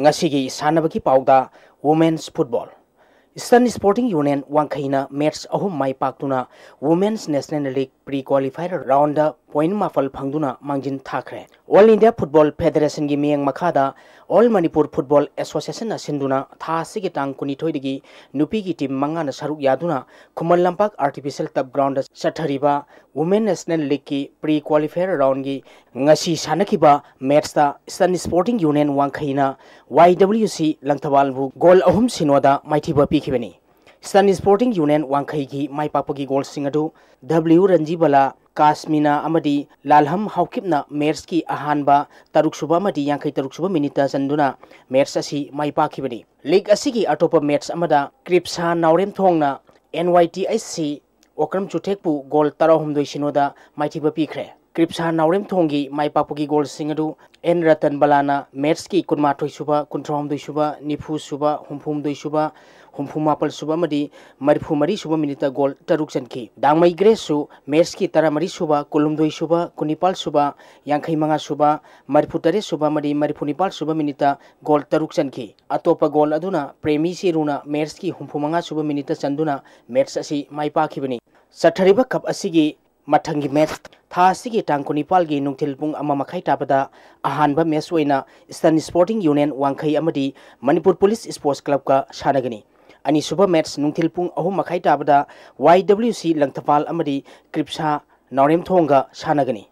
ꯉꯁꯤꯒꯤ ꯁꯥꯟꯅꯕꯒꯤ ꯄꯥꯎꯗ Women's Football꯫ Eastern Sporting Union ꯋꯥꯡꯈꯩꯅ match ꯑꯍꯨꯝ ꯃꯥꯏ ꯄꯥꯛꯇꯨꯅ Women's National League pre-qualifier roundꯗ point ꯃꯥꯄꯜ ꯐꯪꯗꯨꯅ ꯃꯥꯡꯖꯤꯟ ꯊꯥꯈ꯭ꯔꯦ꯫ All India Football Federationꯒꯤ ꯃꯤꯠꯌꯦꯡ ꯃꯈꯥꯗ All Manipur Football Associationꯅ ꯁꯤꯟꯗꯨꯅ ꯊꯥ ꯑꯁꯤꯒꯤ ꯇꯥꯡ ꯀꯨꯟꯅꯤꯊꯣꯏꯗꯒꯤ ꯅꯨꯄꯤꯒꯤ team ꯃꯉꯥꯅ ꯁꯔꯨꯛ ꯌꯥꯗꯨꯅ ꯈꯨꯃꯟ ꯂꯝꯄꯥꯛ Artificial Turf Groundꯗ ꯆꯠꯊꯔꯤꯕ Women National Leagueꯀꯤ pre-qualifier roundꯒꯤ ꯉꯁꯤ ꯁꯥꯟꯅꯈꯤꯕ matchꯇ Eastern Sporting Union ꯋꯥꯡꯈꯩꯅ Y W C ꯂꯪꯊꯕꯥꯜꯕꯨ goal ꯑꯍꯨꯝ ꯁꯤꯅꯣꯗ ꯃꯥꯏꯊꯤꯕ ꯄꯤꯈꯤꯕꯅꯤ꯫ Eastern Sporting Union ꯋꯥꯡꯈꯩꯒꯤ ꯃꯥꯏ ꯄꯥꯛꯄꯒꯤ goalꯁꯤꯡ ꯑꯗꯨ W ꯔꯟꯖꯤꯕꯂꯥ, ꯀꯥꯁꯃꯤꯅꯥ ꯑꯃꯗꯤ ꯂꯥꯜꯍꯝ ꯍꯥꯎꯀꯤꯞꯅ matchꯀꯤ ꯑꯍꯥꯟꯕ ꯇꯔꯨꯛ ꯁꯨꯕ ꯑꯃꯗꯤ ꯌꯥꯡꯈꯩ ꯇꯔꯨꯛ ꯁꯨꯕ minuteꯇ ꯆꯟꯗꯨꯅ match ꯑꯁꯤ ꯃꯥꯏ ꯄꯥꯛꯈꯤꯕꯅꯤ꯫ League ꯑꯁꯤꯒꯤ ꯑꯇꯣꯞꯄ match ꯑꯃꯗ ꯀ꯭ꯔꯤꯞꯁꯥ ꯅꯥꯎꯔꯦꯝꯊꯣꯡꯅ N Y T H C Okram ꯆꯨꯊꯦꯛꯄꯨ goal ꯇꯔꯥꯍꯨꯝꯗꯣꯏ ꯁꯤꯅꯣꯗ ꯃꯥꯏꯊꯤꯕ ꯄꯤꯈ꯭ꯔꯦ꯫ ꯀ꯭ꯔꯤꯞꯁꯥ ꯅꯥꯎꯔꯦꯝꯊꯣꯡꯒꯤ ꯃꯥꯏ ꯄꯥꯛꯄꯒꯤ goalꯁꯤꯡ ꯑꯗꯨ N ꯔꯇꯟ ꯕꯂꯥꯅ matchꯀꯤ ꯀꯨꯟꯃꯥꯊꯣꯏ ꯁꯨꯕ, ꯀꯨꯟꯊ꯭ꯔꯥꯍꯨꯝꯗꯣꯏ ꯁꯨꯕ, ꯅꯤꯐꯨ ꯁꯨꯕ, ꯍꯨꯝꯐꯨ ꯍꯨꯝꯗꯣꯏ ꯁꯨꯕ, ꯍꯨꯝꯐꯨ ꯃꯥꯄꯜ ꯁꯨꯕ ꯑꯃꯗꯤ ꯃꯔꯤꯐꯨ ꯃꯔꯤ ꯁꯨꯕ minuteꯇ goal ꯇꯔꯨꯛ ꯆꯟꯈꯤ꯫ ꯗꯥꯡꯃꯩ ꯒ꯭ꯔꯦꯁꯁꯨ matchꯀꯤ ꯇꯔꯥꯃꯔꯤ ꯁꯨꯕ, ꯀꯨꯟꯍꯨꯝꯗꯣꯏ ꯁꯨꯕ, ꯀꯨꯟꯅꯤꯄꯥꯜ ꯁꯨꯕ, ꯌꯥꯡꯈꯩ ꯃꯉꯥ ꯁꯨꯕ, ꯃꯔꯤꯐꯨ ꯇꯔꯦꯠ ꯁꯨꯕ ꯑꯃꯗꯤ ꯃꯔꯤꯐꯨ ꯅꯤꯄꯥꯜ ꯁꯨꯕ minuteꯇ goal ꯇꯔꯨꯛ ꯆꯟꯈꯤ꯫ ꯑꯇꯣꯞꯄ goal ꯑꯗꯨꯅ ꯄ꯭ꯔꯦꯃꯤ ꯆꯦꯔꯨꯅ matchꯀꯤ ꯍꯨꯝꯐꯨ ꯃꯉꯥ ꯁꯨꯕ minuteꯇ ꯆꯟꯗꯨꯅ match ꯑꯁꯤ ꯃꯥꯏ ꯄꯥꯛꯈꯤꯕꯅꯤ꯫ ꯆꯠꯊꯔꯤꯕ cup ꯑꯁꯤꯒꯤ ꯃꯊꯪꯒꯤ ꯃꯦꯠꯆ ꯊꯥ ꯑꯁꯤꯒꯤ ꯇꯥꯡ ꯀꯨꯟꯅꯤꯄꯥꯜꯒꯤ ꯅꯨꯡꯊꯤꯜ ꯄꯨꯡ ꯑꯃ ꯃꯈꯥꯏ ꯇꯥꯕꯗ ꯑꯍꯥꯟꯕ ꯃꯦꯠꯆ ꯑꯣꯏꯅ Eastern Sporting Union ꯋꯥꯡꯈꯩ ꯑꯃꯗꯤ Manipur Police Sports Clubꯀ ꯁꯥꯟꯅꯒꯅꯤ꯫ ꯑꯅꯤꯁꯨꯕ ꯃꯦꯠꯆ ꯅꯨꯡꯊꯤꯜ ꯄꯨꯡ ꯑꯍꯨꯝ ꯃꯈꯥꯏ ꯇꯥꯕꯗ Y W C ꯂꯪꯊꯕꯥꯜ ꯑꯃꯗꯤ ꯀ꯭ꯔꯤꯞꯁꯥ ꯅꯥꯎꯔꯦꯝꯊꯣꯡꯒ ꯁꯥꯟꯅꯒꯅꯤ꯫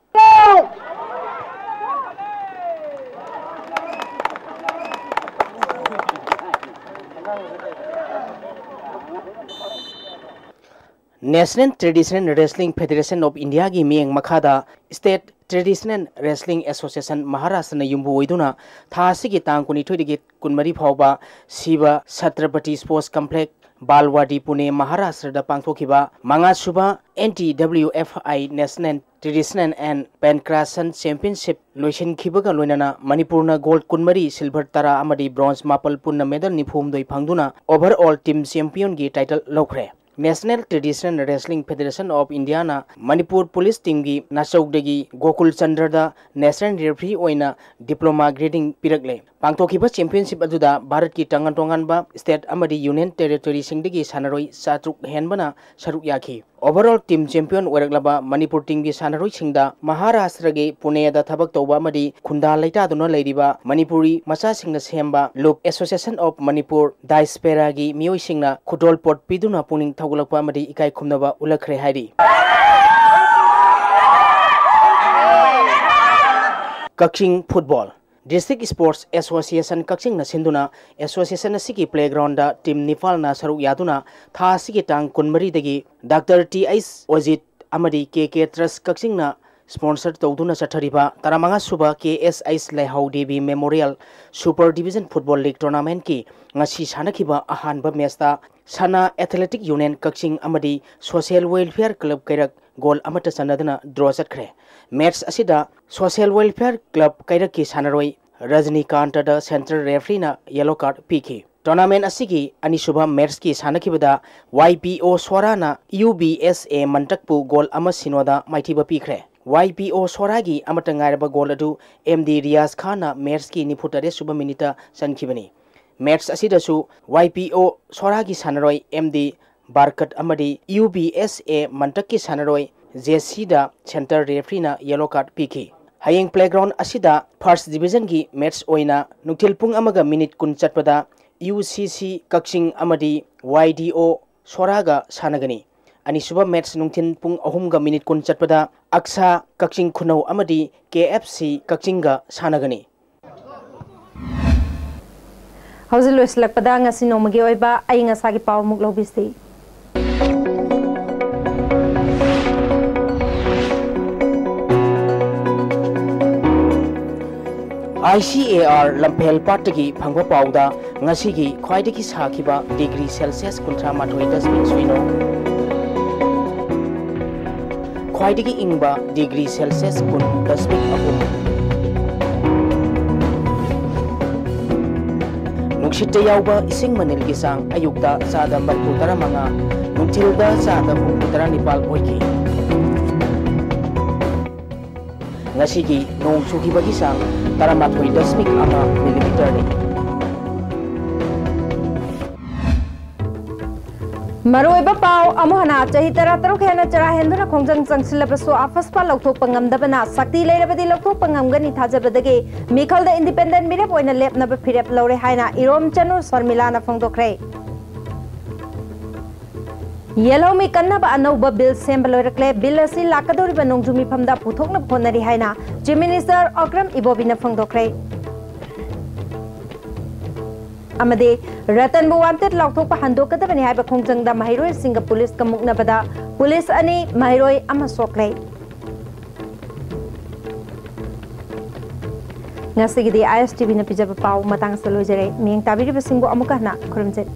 National Traditional Wrestling Federation of Indiaꯒꯤ ꯃꯤꯠꯌꯦꯡ ꯃꯈꯥꯗ State Traditional Wrestling Association ꯃꯍꯥꯔꯥꯁꯇ꯭ꯔꯅ ꯌꯨꯝꯕꯨ ꯑꯣꯏꯗꯨꯅ ꯊꯥ ꯑꯁꯤꯒꯤ ꯇꯥꯡ ꯀꯨꯟꯅꯤꯊꯣꯏꯗꯒꯤ ꯀꯨꯟꯃꯔꯤ ꯐꯥꯎꯕ ꯁꯤꯕ ꯁꯇ꯭ꯔꯄꯇꯤ Sports Complex, ꯕꯥꯜꯋꯥꯗꯤ, ꯄꯨꯅꯦ, ꯃꯍꯥꯔꯥꯁꯇ꯭ꯔꯗ ꯄꯥꯡꯊꯣꯛꯈꯤꯕ ꯃꯉꯥꯁꯨꯕ N T W F I National Traditional and Pancration Championship ꯂꯣꯏꯁꯤꯟꯈꯤꯕꯒ ꯂꯣꯏꯅꯅ ꯃꯅꯤꯄꯨꯔꯅ gold ꯀꯨꯟꯃꯔꯤ, silver ꯇꯔꯥ ꯑꯃꯗꯤ bronze ꯃꯥꯄꯜ, ꯄꯨꯟꯅ medal ꯅꯤꯐꯨ ꯍꯨꯝꯗꯣꯏ ꯐꯪꯗꯨꯅ overall team championꯒꯤ title ꯂꯧꯈ꯭ꯔꯦ꯫ National Traditional Wrestling Federation of Indiaꯅ Manipur police teamꯒꯤ ꯅꯥꯆꯧꯗꯒꯤ Gokul ꯆꯟꯗ꯭ꯔꯗ national referee ꯑꯣꯏꯅ diploma grading ꯄꯤꯔꯛꯂꯦ꯫ ꯄꯥꯡꯊꯣꯛꯈꯤꯕ championship ꯑꯗꯨꯗ ꯚꯥꯔꯠꯀꯤ ꯇꯣꯉꯥꯟ ꯇꯣꯉꯥꯟꯕ state ꯑꯃꯗꯤ union territoryꯁꯤꯡꯗꯒꯤ ꯁꯥꯟꯅꯔꯣꯏ ꯆꯥꯇ꯭ꯔꯨꯛ ꯍꯦꯟꯕꯅ ꯁꯔꯨꯛ ꯌꯥꯈꯤ꯫ Overall team champion ꯑꯣꯏꯔꯛꯂꯕ ꯃꯅꯤꯄꯨꯔ teamꯒꯤ ꯁꯥꯟꯅꯔꯣꯏꯁꯤꯡꯗ ꯃꯍꯥꯔꯥꯁꯇ꯭ꯔꯒꯤ ꯄꯨꯅꯦꯗ ꯊꯕꯛ ꯇꯧꯕ ꯑꯃꯗꯤ ꯈꯨꯟꯗꯥ ꯂꯩꯇꯥꯗꯨꯅ ꯂꯩꯔꯤꯕ ꯃꯅꯤꯄꯨꯔꯤ ꯃꯆꯥꯁꯤꯡꯅ ꯁꯦꯝꯕ Lop Association of Manipur Diasporaꯒꯤ ꯃꯤꯑꯣꯏꯁꯤꯡꯅ ꯈꯨꯗꯣꯜꯄꯣꯠ ꯄꯤꯗꯨꯅ ꯄꯨꯛꯅꯤꯡ ꯊꯧꯒꯠꯂꯛꯄ ꯑꯃꯗꯤ ꯏꯀꯥꯏ ꯈꯨꯝꯅꯕ ꯎꯠꯂꯛꯈ꯭ꯔꯦ ꯍꯥꯏꯔꯤ꯫ ꯀꯛꯆꯤꯡ ꯐꯨꯠꯕꯣꯜ꯫ District Sports Association ꯀꯛꯆꯤꯡꯅ ꯁꯤꯟꯗꯨꯅ association ꯑꯁꯤꯒꯤ playgroundꯗ team ꯅꯤꯄꯥꯜꯅ ꯁꯔꯨꯛ ꯌꯥꯗꯨꯅ ꯊꯥ ꯑꯁꯤꯒꯤ ꯇꯥꯡ ꯀꯨꯟꯃꯔꯤꯗꯒꯤ Doctor T H Ojit ꯑꯃꯗꯤ K K Trust ꯀꯛꯆꯤꯡꯅ sponsor ꯇꯧꯗꯨꯅ ꯆꯠꯊꯔꯤꯕ ꯇꯔꯥꯃꯉꯥ ꯁꯨꯕ K S H ꯂꯩꯍꯥꯎ Devi Memorial Super Division Football League Tournamentꯀꯤ ꯉꯁꯤ ꯁꯥꯟꯅꯈꯤꯕ ꯑꯍꯥꯟꯕ matchꯇ ꯁꯅꯥ Athletic Union ꯀꯛꯆꯤꯡ ꯑꯃꯗꯤ Social Welfare Club ꯀꯩꯔꯛ goal ꯑꯃꯠꯇ ꯆꯟꯅꯗꯅ draw ꯆꯠꯈ꯭ꯔꯦ꯫ Match ꯑꯁꯤꯗ Social Welfare Club ꯀꯩꯔꯛꯀꯤ ꯁꯥꯟꯅꯔꯣꯏ ꯔꯖꯅꯤꯀꯥꯟꯇꯗ central refereeꯅ yellow card ꯄꯤꯈꯤ꯫ Tournament ꯑꯁꯤꯒꯤ ꯑꯅꯤꯁꯨꯕ matchꯀꯤ ꯁꯥꯟꯅꯈꯤꯕꯗ Y P O ꯁꯣꯔꯥꯅ U B S A ꯃꯟꯇꯛꯄꯨ goal ꯑꯃ ꯁꯤꯅꯣꯗ ꯃꯥꯏꯊꯤꯕ ꯄꯤꯈ꯭ꯔꯦ꯫ Y P O ꯁꯣꯔꯥꯒꯤ ꯑꯃꯠꯇ ꯉꯥꯏꯔꯕ goal ꯑꯗꯨ M D ꯔꯤꯌꯥꯖ ꯈꯥꯟꯅ matchꯀꯤ ꯅꯤꯐꯨ ꯇꯔꯦꯠ ꯁꯨꯕ minuteꯇ ꯆꯟꯈꯤꯕꯅꯤ꯫ Match ꯑꯁꯤꯗꯁꯨ Y P O ꯁꯣꯔꯥꯒꯤ ꯁꯥꯟꯅꯔꯣꯏ M D ꯕꯥꯔꯀꯠ ꯑꯃꯗꯤ U B S A ꯃꯟꯇꯛꯀꯤ ꯁꯥꯟꯅꯔꯣꯏ ꯖꯦ ꯁꯤꯗ center refereeꯅ yellow card ꯄꯤꯈꯤ꯫ ꯍꯌꯦꯡ playground ꯑꯁꯤꯗ first divisionꯒꯤ match ꯑꯣꯏꯅ ꯅꯨꯡꯊꯤꯜ ꯄꯨꯡ ꯑꯃꯒ minute ꯀꯨꯟ ꯆꯠꯄꯗ ꯌꯨ ꯁꯤ ꯁꯤ ꯀꯛꯆꯤꯡ ꯑꯃꯗꯤ ꯋꯥꯏ ꯗꯤ ꯑꯣ ꯁꯣꯔꯥꯒ ꯁꯥꯟꯅꯒꯅꯤ꯫ ꯑꯅꯤꯁꯨꯕ match ꯅꯨꯡꯊꯤꯜ ꯄꯨꯡ ꯑꯍꯨꯝꯒ minute ꯀꯨꯟ ꯆꯠꯄꯗ ꯑꯛꯁꯥ ꯀꯛꯆꯤꯡ ꯈꯨꯅꯧ ꯑꯃꯗꯤ ꯀꯦ ꯑꯦꯐ ꯁꯤ ꯀꯛꯆꯤꯡꯒ ꯁꯥꯟꯅꯒꯅꯤ꯫ ꯍꯧꯖꯤꯛ ꯂꯣꯏꯁꯤꯜꯂꯛꯄꯗ ꯉꯁꯤ ꯅꯣꯡꯃꯒꯤ ꯑꯣꯏꯕ ꯑꯏꯪ ꯑꯁꯥꯒꯤ ꯄꯥꯎ ꯑꯃꯨꯛ ꯂꯧꯕꯤꯁꯤ꯫ ꯑꯥꯏ ꯁꯤ ꯑꯦ ꯑꯥꯔ ꯂꯝꯐꯦꯜ ꯄꯥꯠꯇꯒꯤ ꯐꯪꯕ ꯄꯥꯎꯗ ꯉꯁꯤꯒꯤ ꯈ꯭ꯋꯥꯏꯗꯒꯤ ꯁꯥꯈꯤꯕ degree Celsius ꯀꯨꯟꯊ꯭ꯔꯥ ꯃꯥꯊꯣꯏ ꯗꯁꯃꯤꯛ ꯁꯤꯅꯣ, ꯈ꯭ꯋꯥꯏꯗꯒꯤ ꯏꯪꯕ degree Celsius ꯀꯨꯟ ꯗꯁꯃꯤꯛ ꯑꯍꯨꯝ꯫ ꯅꯨꯡꯁꯤꯠꯇ ꯌꯥꯎꯕ ꯏꯁꯤꯡ ꯃꯅꯤꯜꯒꯤ ꯆꯥꯡ ꯑꯌꯨꯛꯇ ꯆꯥꯗ ꯃꯔꯤꯐꯨ ꯇꯔꯥꯃꯉꯥ, ꯅꯨꯡꯊꯤꯜꯗ ꯆꯥꯗ ꯍꯨꯝꯐꯨ ꯇꯔꯥꯅꯤꯄꯥꯜ ꯑꯣꯏꯈꯤ꯫ ꯉꯁꯤꯒꯤ ꯅꯣꯡ ꯆꯨꯈꯤꯕꯒꯤ ꯆꯥꯡ ꯇꯔꯥꯃꯥꯊꯣꯏ ꯗꯁꯃꯤꯛ ꯑꯃ ꯃꯤꯂꯤꯃꯤꯇꯔꯅꯤ꯫ ꯃꯔꯨꯑꯣꯏꯕ ꯄꯥꯎ ꯑꯃꯨꯛ ꯍꯟꯅ꯫ ꯆꯍꯤ ꯇꯔꯥꯇꯔꯨꯛ ꯍꯦꯟꯅ ꯆꯔꯥ ꯍꯦꯟꯗꯨꯅ ꯈꯣꯡꯖꯪ ꯆꯪꯁꯤꯜꯂꯕꯁꯨ ꯑꯐꯁꯄꯥ ꯂꯧꯊꯣꯛꯄ ꯉꯝꯗꯕꯅ ꯁꯛꯇꯤ ꯂꯩꯔꯕꯗꯤ ꯂꯧꯊꯣꯛꯄ ꯉꯝꯒꯅꯤ ꯊꯥꯖꯕꯗꯒꯤ ꯃꯤꯈꯜꯗ independent ꯃꯤꯔꯦꯞ ꯑꯣꯏꯅ ꯂꯦꯞꯅꯕ ꯐꯤꯔꯦꯞ ꯂꯧꯔꯦ ꯍꯥꯏꯅ ꯏꯔꯣꯝꯆꯅꯨ ꯁꯔꯃꯤꯂꯥꯅ ꯐꯣꯡꯗꯣꯛꯈ꯭ꯔꯦ꯫ ꯌꯦꯜꯍꯧꯃꯤ ꯀꯟꯅꯕ ꯑꯅꯧꯕ bill ꯁꯦꯝꯕ ꯂꯣꯏꯔꯛꯂꯦ꯫ Bill ꯑꯁꯤ ꯂꯥꯛꯀꯗꯧꯔꯤꯕ ꯅꯣꯡꯖꯨ ꯃꯤꯐꯝꯗ ꯄꯨꯊꯣꯛꯅꯕ ꯍꯣꯠꯅꯔꯤ ꯍꯥꯏꯅ Chief Minister ꯑꯀ꯭ꯔꯝ ꯏꯕꯣꯕꯤꯅ ꯐꯣꯡꯗꯣꯛꯈ꯭ꯔꯦ꯫ ꯑꯃꯗꯤ ꯔꯇꯟꯕꯨ wanted ꯂꯥꯎꯊꯣꯛꯄ ꯍꯟꯗꯣꯛꯀꯗꯕꯅꯤ ꯍꯥꯏꯕ ꯈꯣꯡꯖꯪꯗ ꯃꯍꯩꯔꯣꯏꯁꯤꯡꯒ ꯄꯨꯂꯤꯁꯀ ꯃꯨꯛꯅꯕꯗ ꯄꯨꯂꯤꯁ ꯑꯅꯤ, ꯃꯍꯩꯔꯣꯏ ꯑꯃ ꯁꯣꯛꯂꯦ꯫ ꯉꯁꯤꯒꯤꯗꯤ ꯑꯥꯏ ꯑꯦꯁ ꯇꯤ ꯚꯤꯅ ꯄꯤꯖꯕ ꯄꯥꯎ ꯃꯇꯥꯡꯁꯤꯗ ꯂꯣꯏꯖꯔꯦ꯫ ꯃꯤꯠꯌꯦꯡ ꯇꯥꯕꯤꯔꯤꯕꯁꯤꯡꯕꯨ ꯑꯃꯨꯛꯀ ꯍꯟꯅ ꯈꯨꯔꯨꯝꯖꯔꯤ꯫